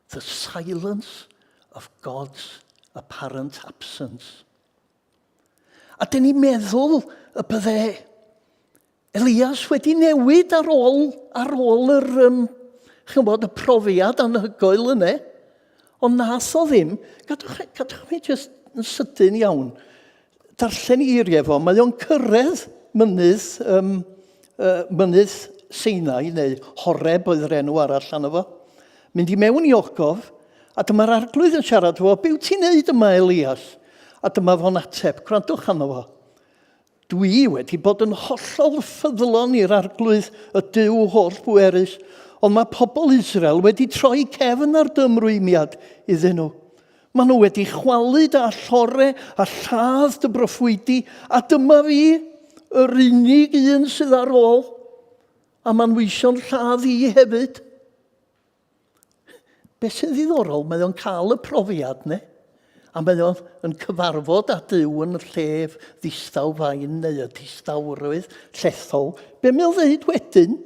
The silence of God's apparent absence. A dyn ni'n meddwl y bydde Elias wedi newid ar ôl, ar ôl yr, um, chymod, y profiad anhygoel yna. Ond nath o ddim. Gadwch, gadwch mi jyst yn sydyn iawn. Darllen eiriau fo. Mae o'n cyrraedd mynydd, um, uh, mynydd Sinai, neu Horeb oedd yr enw arall arno fo. Mynd i mewn i ogof, a dyma'r arglwydd yn siarad fo, be wyt ti'n neud yma, Elias? A dyma fo'n ateb, gwrandwch arno fo. Dwi wedi bod yn hollol ffyddlon i'r Arglwydd, y Duw holl bwerus, ond mae pobl Israel wedi troi cefn ar dy ymrwymiad iddyn nhw. Maen nhw wedi chwalu dy allore a lladd dy broffwydi, a dyma fi, yr unig un sydd ar ôl, a maen nhw eisiau'n lladd i hefyd. Be sy'n ddiddorol, mae o'n cael y profiad ne, a mae o'n cyfarfod â Duw yn y llef ddistaw fain neu y distawrwydd llethol. Be mae o'n ddeud wedyn?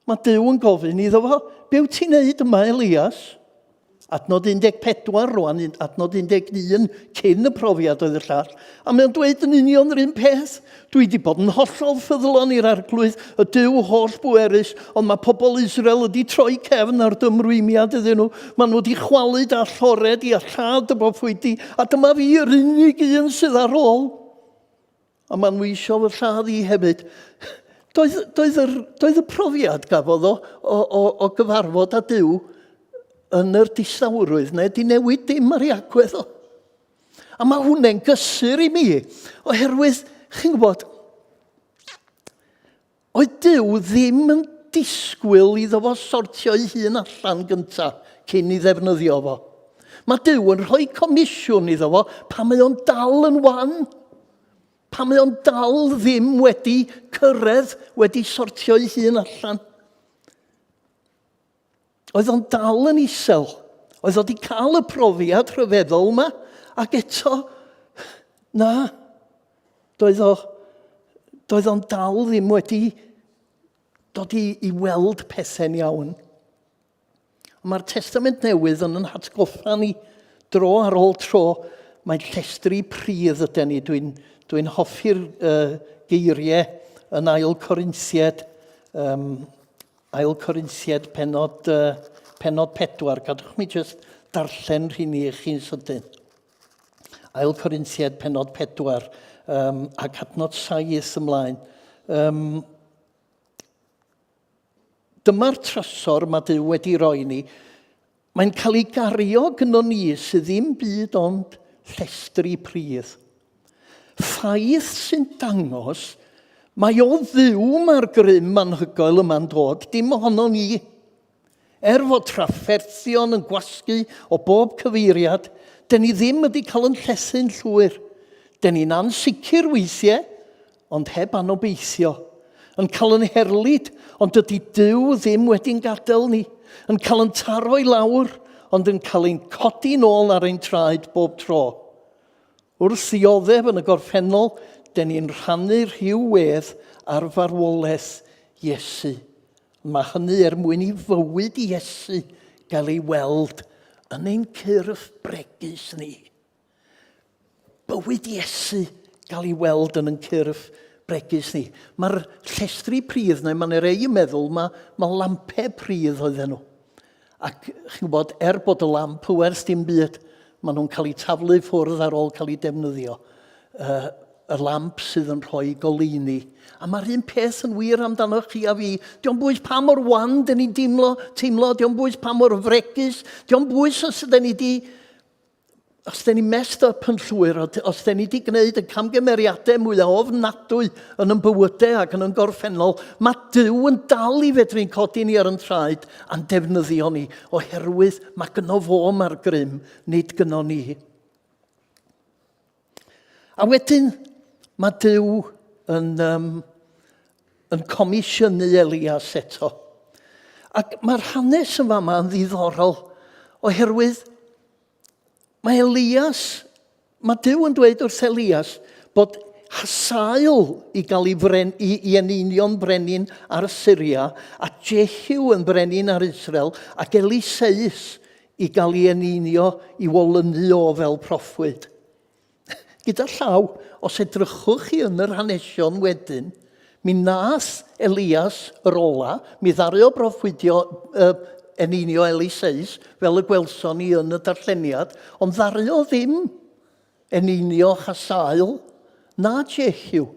Mae Duw yn gofyn iddo fo, be wyt ti'n neud yma, Elias? Adnod 14 rwan, adnod 11 cyn y profiad oedd y llall. A mae'n dweud yn union yr un peth. Dwi wedi bod yn hollol ffyddlon i'r arglwydd, y Duw holl bwerus, ond mae pobl Israel wedi troi cefn ar dymrwymiad iddyn nhw. Maen nhw wedi chwalu dy allore di a lladd dy broffwydi, a dyma fi yr unig un sydd ar ôl. A maen nhw eisiau fy lladd i hefyd. Doedd, doedd, yr, doedd y profiad gafodd o, o, o, o gyfarfod â Duw yn yr distawrwydd neu di newid dim ar ei agwedd o. A mae hwnna'n gysur i mi, oherwydd, chi'n gwybod, oedd Duw ddim yn disgwyl iddo fo sortio'i hun allan gyntaf cyn i ddefnyddio fo. Mae Duw yn rhoi comisiwn iddo fo pan mae o'n dal yn wan, pan mae o'n dal ddim wedi cyrraedd, wedi sortio'i hun allan. Oedd o'n dal yn isel. Oedd o wedi cael y profiad rhyfeddol yma, ac eto, na, doedd o, doedd o'n dal ddim wedi dod i, i weld pethau'n iawn. Ond mae'r Testament Newydd yn yn hatgoffa ni dro ar ôl tro, mae llestri pridd ydyn ni. Dwi'n dwi hoffi'r uh, geiriau yn Ail Corinthiad, um, Ail Corinthiad penod, uh, penod 4. Gadwch mi jyst darllen rhini i chi'n sydyn. Ail Corinthiad penod 4 um, ac adnod 7 ymlaen. Um, Dyma'r trysor mae Duw wedi roi ni. Mae'n cael ei gario gyno ni sydd ddim byd ond llestri pridd. Ffaith sy'n dangos mae o Dduw mae'r grym anhygoel yma'n dod, dim ohono ni. Er fod trafferthion yn gwasgu o bob cyfeiriad, dyn ni ddim wedi cael yn llethu'n llwyr. Dyn ni'n ansicr weithiau, ond heb anobeithio. Yn cael yn herlid, ond dydy Duw ddim wedi'n gadael ni. Yn cael yn taro i lawr, ond yn cael ein codi'n ôl ar ein traed bob tro. Wrth ddioddef yn y gorffennol, dyn ni'n rhannu rhyw wedd ar farwolaeth Iesu. Mae hynny er mwyn i fywyd Iesu gael ei weld yn ein cyrff bregus ni. Bywyd Iesu gael ei weld yn ein cyrff bregus ni. Mae'r llestri pridd neu mae'n rei yn meddwl mae, mae lampau pridd oedden nhw. Ac chi'n gwybod, er bod y lamp yn werth dim byd, maen nhw'n cael eu taflu ffwrdd ar ôl cael eu defnyddio. Uh, y lamp sydd yn rhoi goleuni. A mae'r un peth yn wir amdano chi a fi. Dio'n bwys pa mor wan dyn ni'n teimlo, teimlo, dio'n bwys pa mor fregus, dio'n bwys os ydyn ni di os dyn ni messed up yn llwyr, os dyn ni wedi gwneud y camgymeriadau mwyaf ofnadwy yn yn bywydau ac yn yn gorffennol, mae Duw yn dal i fedru'n codi ni ar yn traed a'n defnyddio ni, oherwydd mae gyno fo mae'r grym, nid gyno ni. A wedyn, mae Duw yn, um, yn comisiynu Elias eto. Ac mae'r hanes yn fama yn ddiddorol, oherwydd mae Elias, mae Duw yn dweud wrth Elias bod Hasael i gael ei, fren, i, i eneinio'n brenin ar Syria, a Jehu yn brenin ar Israel, ac Eliseus i gael ei eneinio i olynu o fel proffwyd. Gyda llaw, os edrychwch chi yn yr hanesion wedyn, mi nath Elias yr ola, mi ddaru o broffwydio uh, eneinio Eliseus, fel y gwelson ni yn y darlleniad, ond ddaru o ddim eneinio Hasael na Jehu.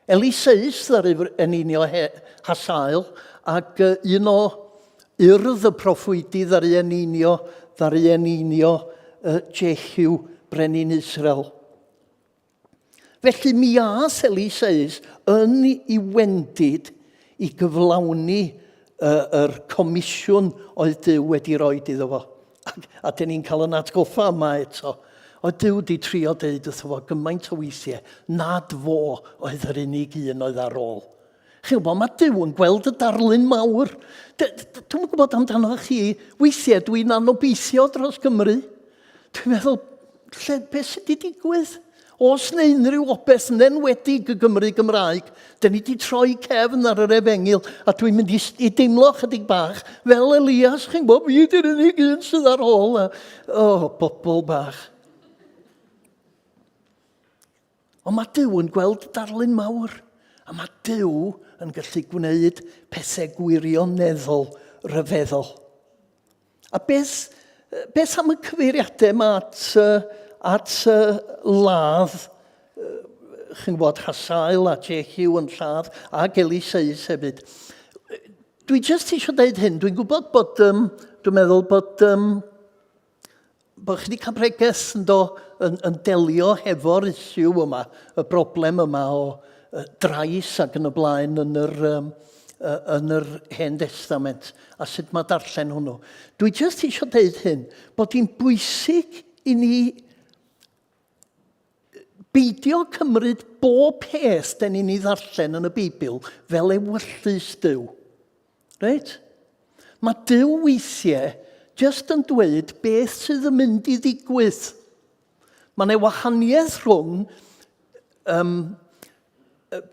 Eliseus ddaru eneinio Hasael, ac un o urdd y proffwydi ddaru eneinio, ddaru eneinio Jehu, brenin Israel. Felly mi ath Eliseus yn ei wendid i gyflawni yr comisiwn oedd Duw wedi rhoi iddo fo. Ac, a dyn ni'n cael yn atgoffa yma eto. Oedd Duw wedi trio deud wrtho fo gymaint o weithiau nad fo oedd yr unig un oedd ar ôl. Chi'n gwybod, mae Duw yn gweld y darlun mawr. Dwi'n gwybod amdano chi, weithiau dwi'n anobeithio dros Gymru. Dwi'n meddwl, lle, beth sydd wedi digwydd? Os neu unrhyw obeth, yn enwedig y Gymru Gymraeg, dyn ni wedi troi cefn ar yr efengyl, a dwi'n mynd i, i deimlo chydig bach fel Elias, chi'n gwybod, fi ydy'r unig un sydd ar ôl. A, oh, bobl bach. Ond mae Duw yn gweld darlun mawr, a mae Duw yn gallu gwneud pethau gwirioneddol rhyfeddol. A beth, beth am y cyfeiriadau yma at, at ladd, chi'n gwybod, Hasael a Jehu yn lladd, ac Eliseus hefyd. Dwi jyst eisiau dweud hyn, dwi'n gwybod bod, um, dwi'n meddwl bod, um, bod chi wedi cael pregeth yn, do, yn, yn delio hefo'r issue yma, y broblem yma o drais ac yn y blaen yn yr, um, yn yr Hen Destament a sut mae darllen hwnnw. Dwi jyst eisiau deud hyn, bod hi'n bwysig i ni beidio cymryd bob peth den ni'n ei ddarllen yn y Beibl fel ewyllys Duw. Reit? Mae Duw weithiau jyst yn dweud beth sydd yn mynd i ddigwydd. Mae yna wahaniaeth rhwng um,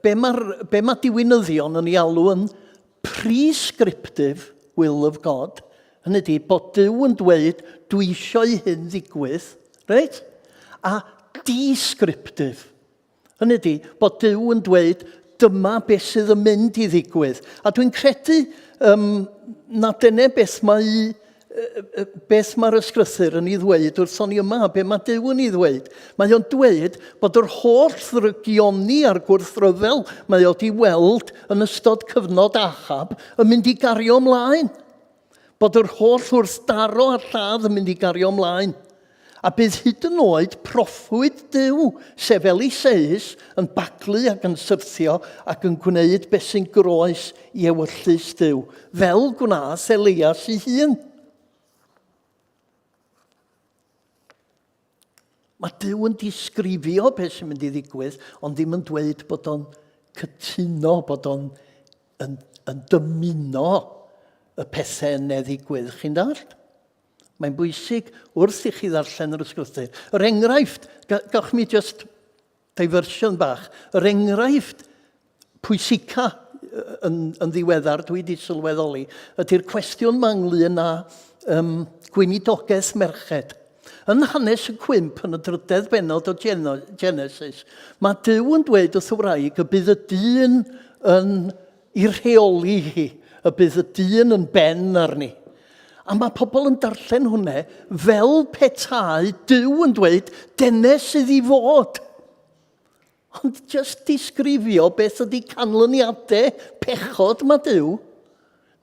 be mae'r be mae diwinyddion yn ei alw yn prescriptive will of God, hynny ydy bod Duw yn dweud dwi eisiau i hyn ddigwydd, reit? A descriptive, hynny ydy bod Duw yn dweud dyma beth sydd yn mynd i ddigwydd. A dwi'n credu um, na dyna beth mae beth mae'r ysgrythur yn ei ddweud wrthon ni yma, be mae Duw yn ei ddweud. Mae o'n dweud bod yr holl ddrygioni a'r gwrthryfel mae o wedi weld yn ystod cyfnod Ahab yn mynd i gario ymlaen. Bod yr holl wrthdaro a lladd yn mynd i gario ymlaen. A bydd hyd yn oed proffwyd Duw, sef Eliseus, yn baglu ac yn syrthio ac yn gwneud beth sy'n groes i ewyllys Duw, fel gwnaeth Elias ei hun. Mae Duw yn disgrifio beth sy'n mynd i ddigwydd, ond ddim yn dweud bod o'n cytuno, bod o'n yn, yn dymuno y pethau yna ddigwydd. Chi'n dallt? Mae'n bwysig wrth i chi ddarllen yr ysgrythur. Yr enghraifft, gawch mi just diversion bach, yr enghraifft pwysica yn, yn ddiweddar dwi wedi sylweddoli ydy'r cwestiwn ma ynglyn â um, gweinidogaeth merched. Yn hanes y cwymp yn y drydedd bennod o Genesis, mae Duw yn dweud wrth y wraig y bydd y dyn yn i rheoli hi, y bydd y dyn yn ben arni. A mae pobl yn darllen hwnna fel petai Duw yn dweud, dyna sydd i fod. Ond just disgrifio beth ydy canlyniadau pechod mae Duw.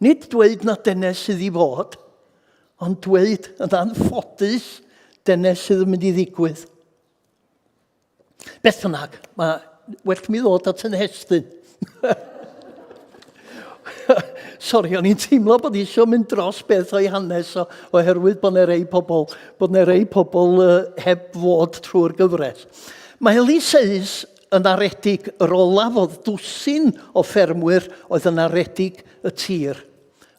Nid dweud na dyna sydd i fod, ond dweud yn anffodus dyna sydd yn mynd i ddigwydd. Beth bynnag, mae well mi ddod at yn hestyn. Sori, o'n i'n teimlo bod eisiau mynd dros beth o'i hanes o, oherwydd bod 'na rei pobl, bod 'na rei pobl uh, heb fod trwy'r gyfres. Mae Eliseus yn aredig yr olaf oedd dwsin o ffermwyr oedd yn aredig y tir.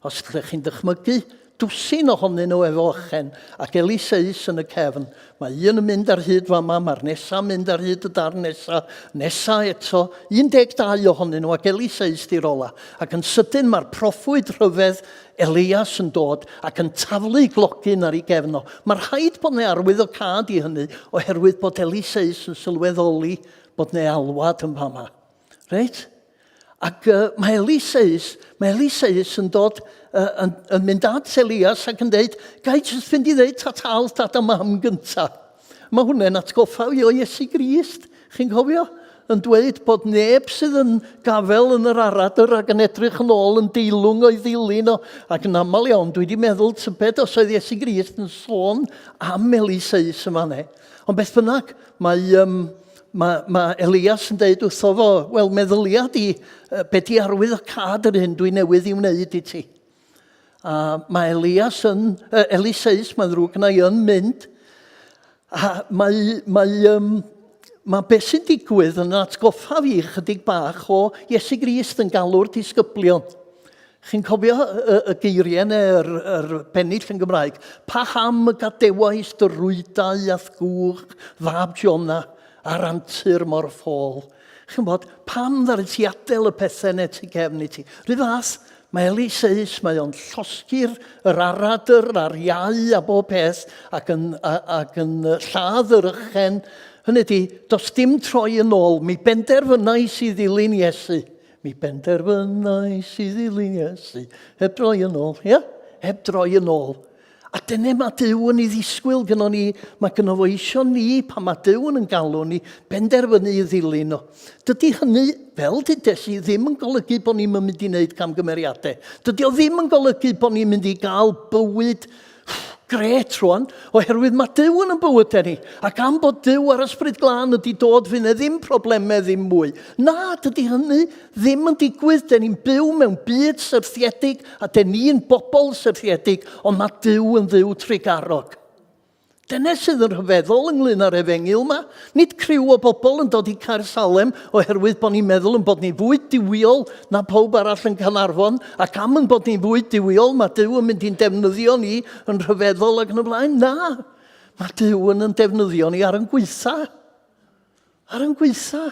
Os ydych chi'n dychmygu, dwsin ohonyn nhw efo ychen, ac Eliseus yn y cefn. Mae un yn mynd ar hyd fama, mae'r nesaf yn mynd ar hyd y darn nesa, nesa eto, 12 ohonyn nhw, ac Eliseus di'r ola. Ac yn sydyn mae'r proffwyd rhyfedd Elias yn dod ac yn taflu glogyn ar ei gefn o. Mae rhaid bod 'na arwyddocâd i hynny, oherwydd bod Eliseus yn sylweddoli bod 'na alwad yn fama. Reit? Ac uh, mae Eliseus, mae Eliseus yn dod, uh, yn, yn mynd at Elias ac yn dweud, gai jyst fynd i ddeud ta-ta wrth dad a mam gynta. Mae hwnna'n atgoffa fi o Iesu Grist, chi'n cofio? Yn dweud bod neb sydd yn gafel yn yr aradr ac yn edrych yn ôl yn deilwng o'i ddilyn o. Ac yn aml iawn, dwi wedi meddwl tybed os oedd Iesu Grist yn sôn am Eliseus yma ne. Ond beth bynnag, mae, um, mae, mae Elias yn deud wrtho fo, wel, meddylia di, be di arwydd o cad yr hyn dwi newydd i wneud i ti. A mae Elias yn, uh, Eliseus, mae'n ddrwg yna i, yn mynd. A mae, mae, um, mae beth sy'n digwydd yn atgoffa fi chydig bach o Iesu Grist yn galw'r disgyblion. Chi'n cofio y, y geiriau neu yr, yr pennill yn Gymraeg? Paham y gadewais dy rwydau a'th gwch, fab Jona, ar antur mor ffôl? Chi'n bod, pam ddaru ti adael y pethau neu ti gefn i ti? Rhy fath, mae Eliseus, mae o'n llosgi'r yr aradr a'r iau a bob peth ac yn, a, ac yn lladd yr ychen. Hynny ydi, does dim troi yn ôl, mi benderfynais i ddilyn Iesu. Mi benderfynais i ddilyn Iesu, heb droi yn ôl, ia? Heb droi yn ôl. A dyna mae Duw yn ei ddisgwyl gyno ni, mae gyno fo isio ni, pan mae Duw yn galw ni, benderfynu i ddilyn o. Dydy hynny, fel dudes i, ddim yn golygu bod ni'n mynd i wneud camgymeriadau. Dydy o ddim yn golygu bod ni'n mynd i gael bywyd Grêt rwan, oherwydd mae Duw yn yn bywydau ni. Ac am bod Duw a'r Ysbryd Glân ydi dod, fydd yna ddim problemau ddim mwy. Na, dydy hynny ddim yn digwydd. Den ni'n byw mewn byd syrthiedig a den ni'n bobl syrthiedig, ond mae Duw yn Dduw trugarog. Dyna sydd yn rhyfeddol ynglyn â'r efengyl yma. Nid criw o bobl yn dod i Caersalem oherwydd bod ni'n meddwl yn bod ni'n fwy duwiol na pawb arall yn Caernarfon, ac am yn bod ni'n fwy duwiol, mae Duw yn mynd i'n defnyddio ni yn rhyfeddol ac yn y blaen. Na, mae Duw yn yn defnyddio ni ar yn gweitha. Ar yn gweitha.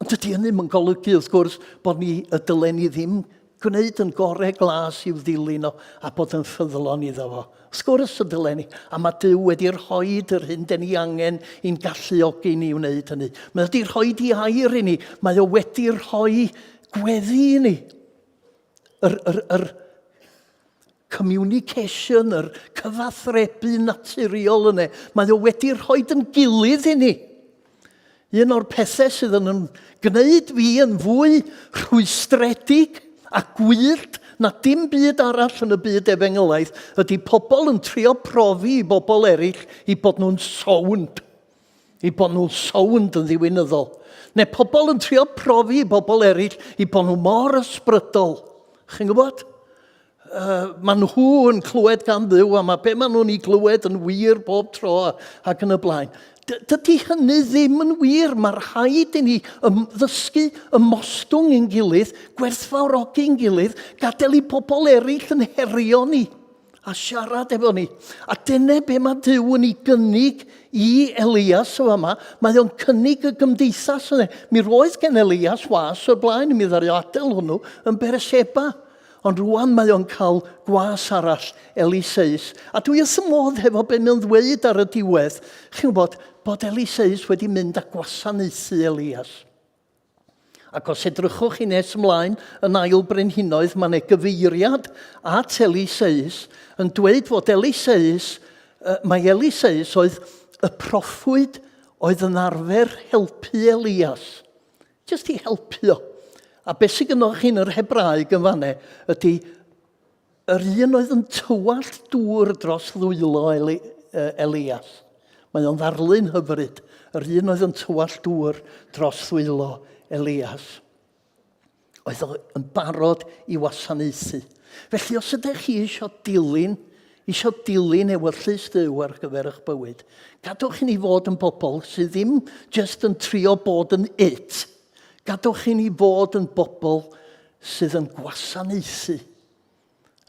Ond dydy hynny ddim yn golygu, wrth gwrs, bod ni y dylen ni ddim gwneud yn gorau glas i'w ddilyn o a bod yn ffyddlon iddo fo? Wrth gwrs y dylen ni. A mae Duw wedi rhoi yr hyn den ni angen i'n galluogi ni wneud hynny. Mae wedi rhoi di air i ni. Mae o wedi rhoi gweddi i ni. Yr, yr, yr communication, yr cyfathrebu naturiol yna. Mae o wedi rhoi yn gilydd i ni. Un o'r pethau sydd yn gwneud fi yn fwy rhwystredig a gwyllt na dim byd arall yn y byd efengylaidd ydy pobl yn trio profi i bobl eraill i bod nhw'n sownd. I bod nhw'n sownd yn ddiwinyddol. Neu pobl yn trio profi i bobl eraill i bod nhw mor ysbrydol. Chi'n gwybod? Uh, maen nhw yn clywed gan Dduw a mae be maen nhw'n ei glywed yn wir bob tro ac yn y blaen. Dydy hynny ddim yn wir. Mae rhaid i ni ddysgu ymostwng i'n gilydd, gwerthfawrogi'n gilydd, gadael i pobl eraill yn herio ni a siarad efo ni. A dyna be mae Duw yn ei gynnig i Elias o yma. Mae o'n cynnig y gymdeithas yna. Mi roedd gen Elias was o'r blaen, mi ddaru adael hwnnw yn Berseba. Ond rwan mae o'n cael gwas arall, Eliseus. A dwi wrth y modd hefo be mae o'n ddweud ar y diwedd. Chi'n gwybod, bod Eliseus wedi mynd a gwasanaethu Elias. Ac os edrychwch chi nes ymlaen yn ail brenhinoedd, mae yna gyfeiriad at Eliseus yn dweud fod Eliseus, mae Eliseus oedd y proffwyd oedd yn arfer helpu Elias. Jyst i helpu o. A beth sydd gynnwch chi'n yr Hebraeg yn fanne ydy yr un oedd yn tywallt dŵr dros ddwylo Eli, Elias. Mae o'n ddarlun hyfryd. Yr un oedd yn tywallt dŵr dros ddwylo Elias. Oedd o yn barod i wasanaethu. Felly os ydych chi eisiau dilyn, eisiau dilyn ewyllys Duw ar gyfer eich bywyd, gadwch i ni fod yn bobl sydd ddim jyst yn trio bod yn it. Gadwch i ni fod yn bobl sydd yn gwasanaethu.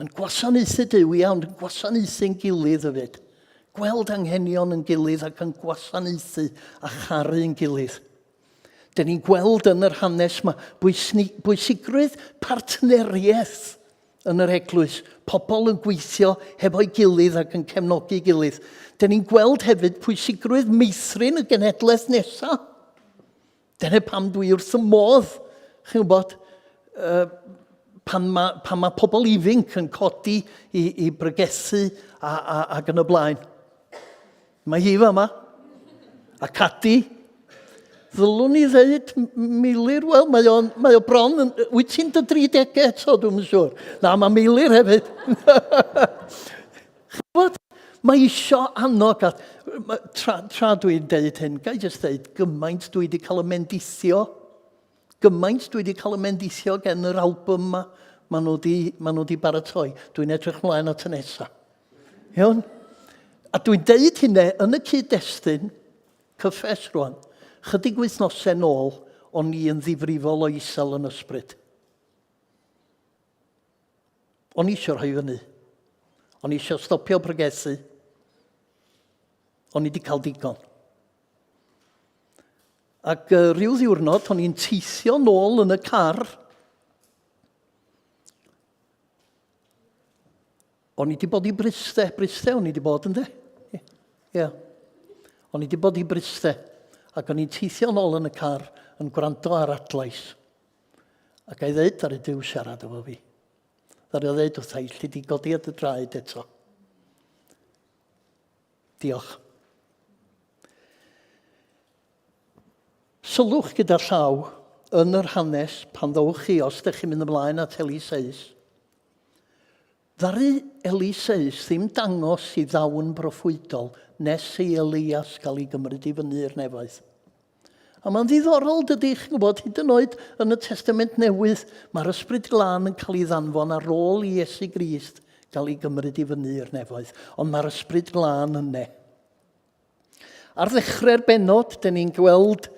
Yn gwasanaethu Duw, iawn, yn gwasanaethu'n gilydd hefyd. Gweld anghenion yn gilydd ac yn gwasanaethu a charu'n gilydd. Dyn ni'n gweld yn yr hanes yma bwysigrwydd partneriaeth yn yr eglwys, pobl yn gweithio hefo'i gilydd ac yn cefnogi gilydd. Dyn ni'n gweld hefyd pwysigrwydd meithrin y genhedlaeth nesaf. Dyna pam dwi wrth y modd, chi'n gwybod, uh, pan mae, pan mae pobl ifinc yn codi i, i brygethu a, a, ac yn y blaen. Mae hi fa yma. A Cadi. Ddylwn i ddeud Meilir, wel, mae, o'n, mae o bron, yn, wyt ti'n dy 30 eto, dwi'n siŵr. Na, mae Meilir hefyd. Ch'mod, mae isio annog a tra, tra dwi'n deud hyn, ga i jyst deud gymaint dwi wedi cael y mendithio, gymaint dwi wedi cael y mendithio gen yr album yma, maen nhw wedi, maen nhw wedi baratoi. Dwi'n edrych mlaen at y nesaf. Iawn? A dwi'n deud hynny yn y cyd-destun, cyffes rwan, chydig wythnosau nôl, o'n i yn ddifrifol o isel yn ysbryd. O'n i eisiau rhoi fyny. O'n i eisiau stopio pregethu. O'n i wedi cael digon. Ac uh, rhyw ddiwrnod, o'n i'n teithio nôl yn y car. O'n i wedi bod i Bryste, Bryste o'n i wedi bod ynddo? Ie. Yeah. O'n i wedi bod i Bryste, ac o'n i'n teithio nôl yn y car yn gwrando ar adlais. A ga i ddeud, ddaru Duw siarad efo fi. Ddaru o ddeud wrtha i, lle di godi ar dy draed eto. Diolch. Sylwch gyda llaw yn yr hanes pan ddowch chi, os ydych chi'n mynd ymlaen at Eliseus. Ddaru Eliseus ddim dangos i ddawn broffwydol nes i Elias gael ei gymryd i fyny i'r nefoedd. A mae'n ddiddorol, dydy, chi'n gwybod, hyd yn oed yn y Testament Newydd, mae'r Ysbryd Glân yn cael ei ddanfon ar ôl i Iesu Grist gael ei gymryd i fyny i'r nefoedd. Ond mae'r Ysbryd Glân yne. Ar ddechrau'r bennod, dyn ni'n gweld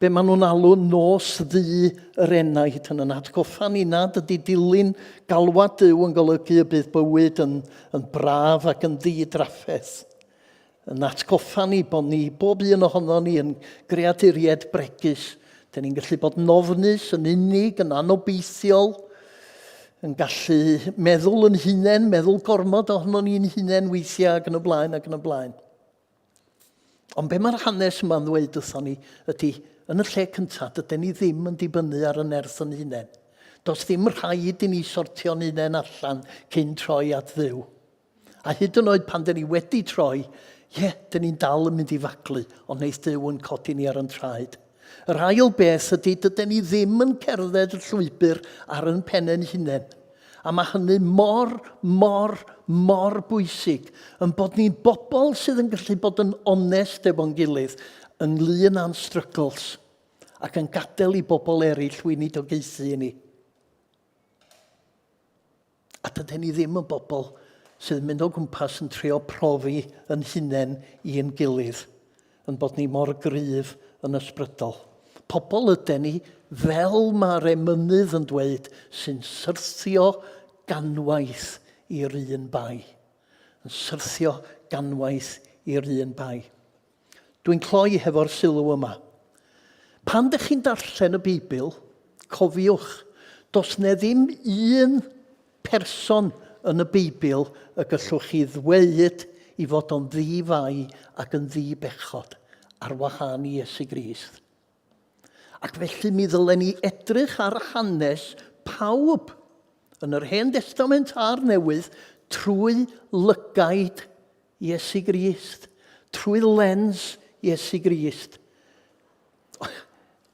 be maen nhw'n alw nos ddu yr enaid yn yn atgoffa ni nad ydy dilyn galwad Duw yn golygu y bydd bywyd yn, yn braf ac yn ddi-drafferth. Yn atgoffa ni bod ni, bob un ohono ni, yn greaduriaid bregus. Dyn ni'n gallu bod yn ofnus, yn unig, yn anobeithiol. yn gallu meddwl yn hunain, meddwl gormod ohono ni'n hunain weithiau ac yn y blaen ac yn y blaen. Ond be mae'r hanes yma'n ddweud wrthon ni ydy, yn y lle cyntaf, dydyn ni ddim yn dibynnu ar y nerth yn hunain. Does ddim rhaid i ni sortio'n hunain allan cyn troi at Dduw. A hyd yn oed pan dyn ni wedi troi, ie, yeah, dyn ni'n dal yn mynd i faglu, ond neith Duw yn codi ni ar yn traed. Yr ail beth ydy, dydyn ni ddim yn cerdded y llwybr ar yn pen ein hunain. A mae hynny mor, mor, mor bwysig, yn bod ni'n bobl sydd yn gallu bod yn onest efo'n gilydd ynglyn â'n struggles ac yn gadael i bobl eraill weinidogaethu i ni. A dydyn ni ddim yn bobl sydd yn mynd o gwmpas yn trio profi yn hunain i'n gilydd, yn bod ni mor gryf yn ysbrydol. Pobl yden ni, fel mae'r emynydd yn dweud, sy'n syrthio ganwaith i'r un bai. Yn syrthio ganwaith i'r un bai. Dwi'n cloi hefo'r sylw yma. Pan dych chi'n darllen y Beibl, cofiwch, does 'ne ddim un person yn y Beibl y gallwch chi ddweud i fod o'n ddi-fai ac yn ddi-bechod, ar wahân i Iesu Grist. Ac felly mi ddylen ni edrych ar hanes pawb yn yr Hen Destament a'r Newydd trwy lygaid Iesu Grist, trwy lens Iesu Grist.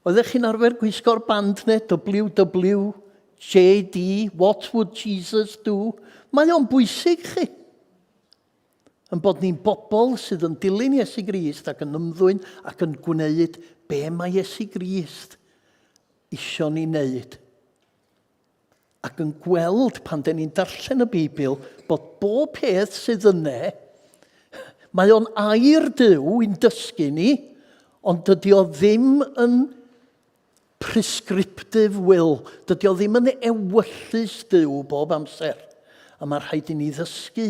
Oeddech chi'n arfer gwisgo'r band ne? WWJD, What Would Jesus Do? Mae o'n bwysig chi. Yn bod ni'n bobl sydd yn dilyn Iesu Grist ac yn ymddwyn ac yn gwneud be mae Iesu Grist isio ni wneud. Ac yn gweld pan den ni'n darllen y Beibl bod bob peth sydd yne, mae o'n air Duw i'n dysgu ni, ond dydy o ddim yn prescriptive will, dydy o ddim yn ewyllys Duw bob amser. A mae rhaid i ni ddysgu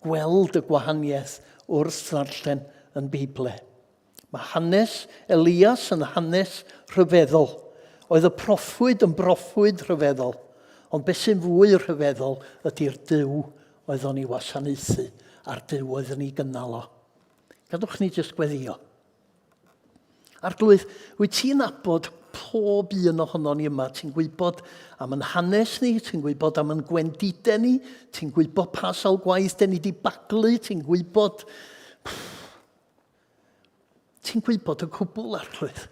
gweld y gwahaniaeth wrth ddarllen yn Beibl. Mae hanes Elias yn hanes rhyfeddol. Oedd y proffwyd yn broffwyd rhyfeddol. Ond beth sy'n fwy rhyfeddol ydy'r Duw oedd o'n ei wasanaethu a'r Duw oedd yn ei gynnal o. Gadwch ni jyst gweddio. Arglwydd, wyt ti'n nabod pob un ohono ni yma. Ti'n gwybod am yn hanes ni, ti'n gwybod am yn gwendidau ni, ti'n gwybod pa sawl gwaith den ni wedi baglu, ti'n gwybod... Ti'n gwybod y cwbl, Arglwydd.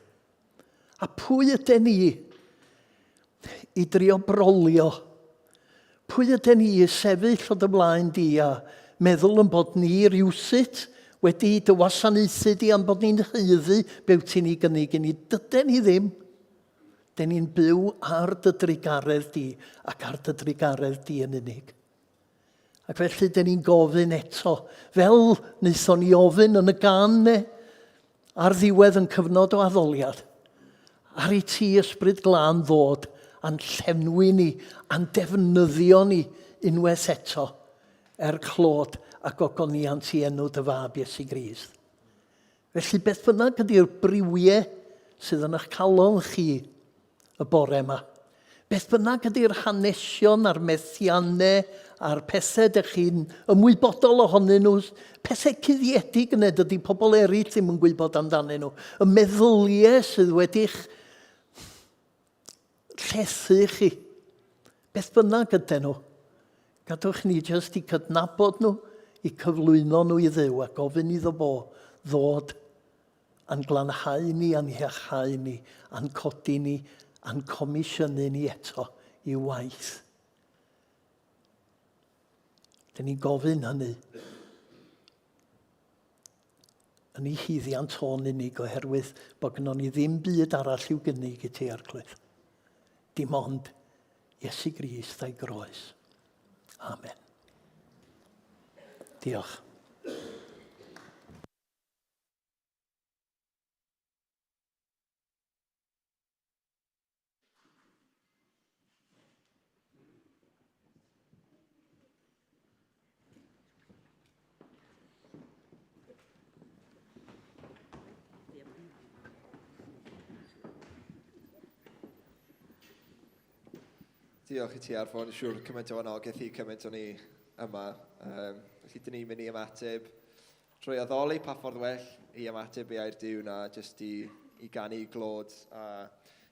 A pwy yden ni i drio brolio? Pwy yden ni i sefyll o dy flaen di a meddwl yn bod ni rywsut wedi dy wasanaethu di a'n bod ni'n haeddu be wyt ti'n ei gynnig i ni? Dyden ni ddim. Den ni'n byw ar dy drugaredd di ac ar dy drugaredd di yn unig. Ac felly, dyn ni'n gofyn eto, fel wnaethon ni ofyn yn y gan ne, ar ddiwedd yn cyfnod o addoliad, ar i ti ysbryd glân ddod a'n llenwi ni, a'n defnyddio ni unwaith eto, er clod a gogoniant i enw dy fab Iesu Grist. Felly beth bynnag ydy'r briwiau sydd yn eich calon chi y bore yma, beth bynnag ydy'r hanesion a'r methiannau a'r pethau dych chi'n ymwybodol ohonyn nhw, pethau cuddiedig yna dydy pobl eraill ddim yn gwybod amdanyn nhw, y meddyliau sydd wedi'ch llethu chi, beth bynnag ydyn nhw, gadwch ni jyst i cydnabod nhw, i cyflwyno nhw i Dduw a gofyn iddo fo ddod a'n glanhau ni, a'n hiachau ni, a'n codi ni, a'n comisiynu ni eto i'w waith. Dyn ni'n gofyn hynny yn ei haeddiant o'n unig oherwydd bod gynnon ni ddim byd arall i'w gynnig i ti, Arglwydd. Dim ond Iesu Grist a'i groes. Amen. Diolch. Diolch i ti Arfon, siŵr cymaint o anogaeth i cymaint o'n ni yma. Um, felly dyn ni'n mynd i ymateb trwy addoli pa ffordd well i ymateb i air Duw na jyst i, i ganu glod. A,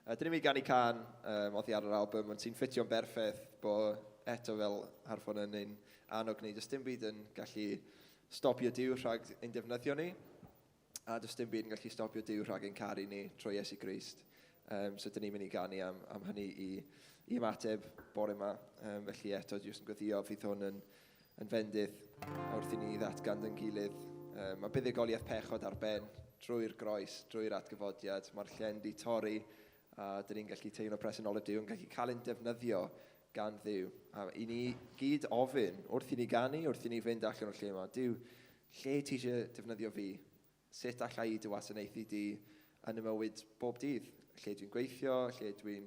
a dyn ni'n mynd i ganu can um, oddi ar yr album, ond sy'n ffitio'n berffaith bod eto fel Arfon yn ein annog ni. Does dim byd yn gallu stopio Duw rhag ein defnyddio ni. A does dim byd yn gallu stopio Duw rhag ein caru ni trwy Iesu Grist. Um, so dyn ni'n mynd i ganu am, am hynny i, i ymateb bore yma. Um, felly eto, jyst yn gweddio fydd hwn yn, yn fendith wrth i ni ddatgan dyn gilydd. Um, mae buddugoliaeth pechod ar ben drwy'r groes, drwy'r atgyfodiad. Mae'r llen di torri a dyn ni'n gallu teimlo presenoldeb Duw yn gallu cael ein defnyddio gan Dduw. A i ni gyd ofyn, wrth i ni ganu, wrth i ni fynd allan o'r lle yma, Duw, Lle ti eisiau defnyddio fi? Sut alla i dy wasanaethu di yn y mywyd bob dydd? Lle dwi'n gweithio, lle dwi'n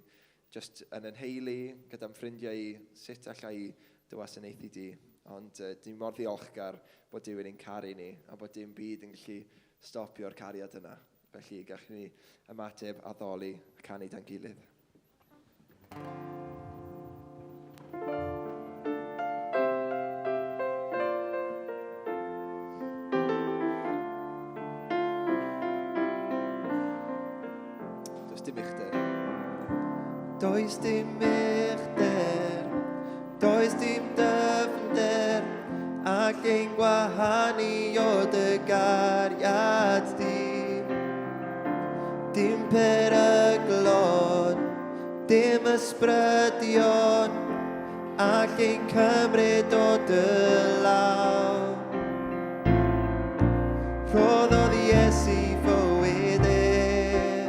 just yn yn nheulu, gyda'm ffrindiau i, sut alla i dy wasanaethu di? Ond uh, dwi'n mor ddiolchgar bod Duw yn ein caru ni a bod dim byd yn gallu stopio'r cariad yna. Felly gallwn ni ymateb, addoli a canu da'n gilydd. Does dim uchder. Does dim uchder, does dim dyfnder, ac ein gwahanu o dy gariad di. Dim peryglon, dim ysbrydion, all ein cymryd o dy law. Rhoddodd Iesu fywyd e,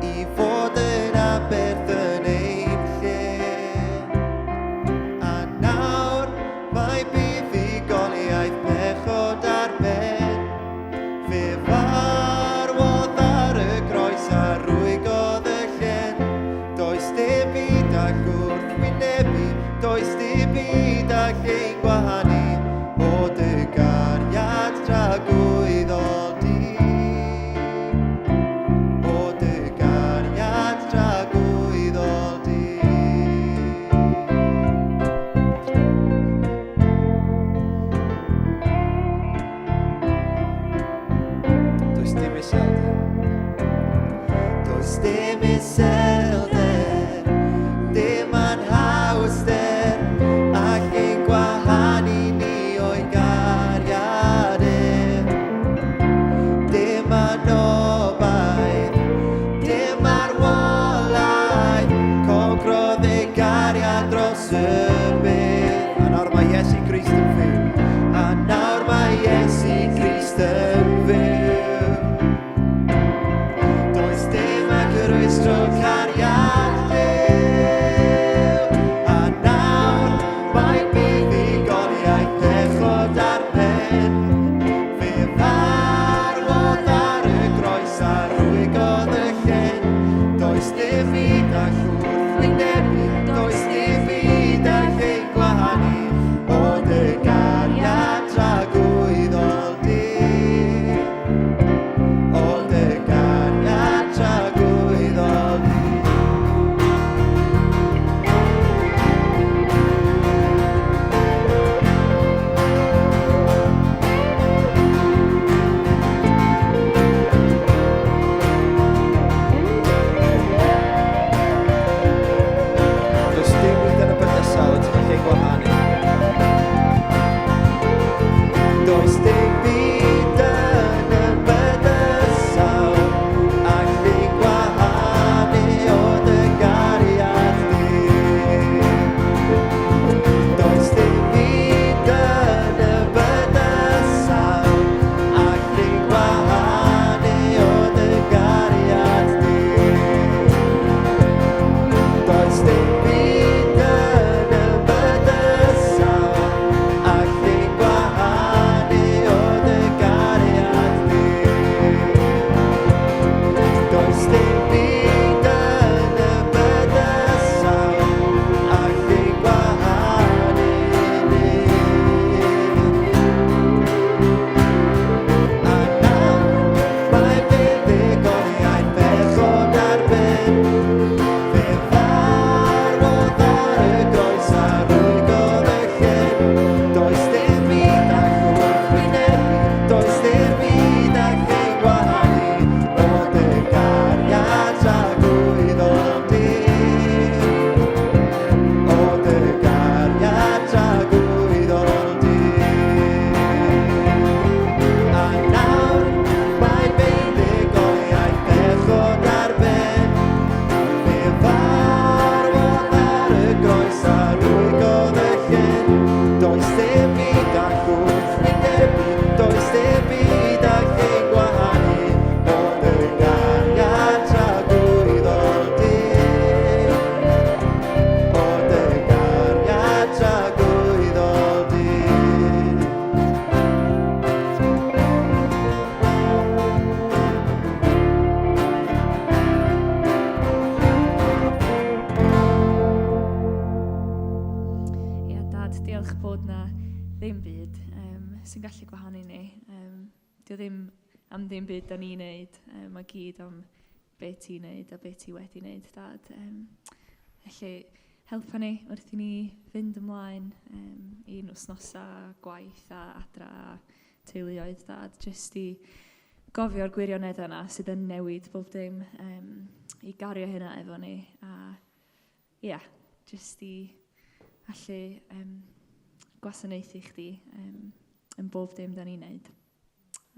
i fod yn aberth yn ein lle. A nawr mae buddugoliaeth pechod ar ben, Fe farwodd ar y groes a rwygodd y llen. Does dim byd a gwrthwynebu, does dim byd a ein gwahanu o dy gariad tragwyddol di. O dy gariad tragwyddol di. Does dim iselder. Does dim iselder, dim anhawster, all ein gwahanu ni o'i gariad e. Dim anobaith, dim marwolaeth, concrodd ei gariad dros y byd. A nawr mae Iesu Grist yn fyw. A nawr mae Iesu Grist yn fyw. Does dim ac rwystro cariad Duw. A nawr mae buddugoliaeth pechod ar ben. Fe farwodd ar y groes a rwygodd y llen. Does dim byd all wrthwynebu, does dim byd all ein gwahanu o dy gariad tragwyddol di. O dy gariad tragwyddol di. Does dim byd yn y bydysawd yn gallu gwahanu. ddim byd um, sy'n gallu gwahanu ni. Um, dio ddim am ddim byd da ni'n neud, um, mae gyd am be ti'n neud a be ti wedi neud, Dad. Um, felly, helpa ni wrth i ni fynd ymlaen um, i'n wythnosau gwaith a adra a teuluoedd, Dad, jyst i gofio'r gwirionedd yna sydd yn newid bob dim, um, i gario hynna efo ni a ia, yeah, jyst i allu um, gwasanaethu chdi um, yn bob dim da ni'n neud.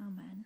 Amen.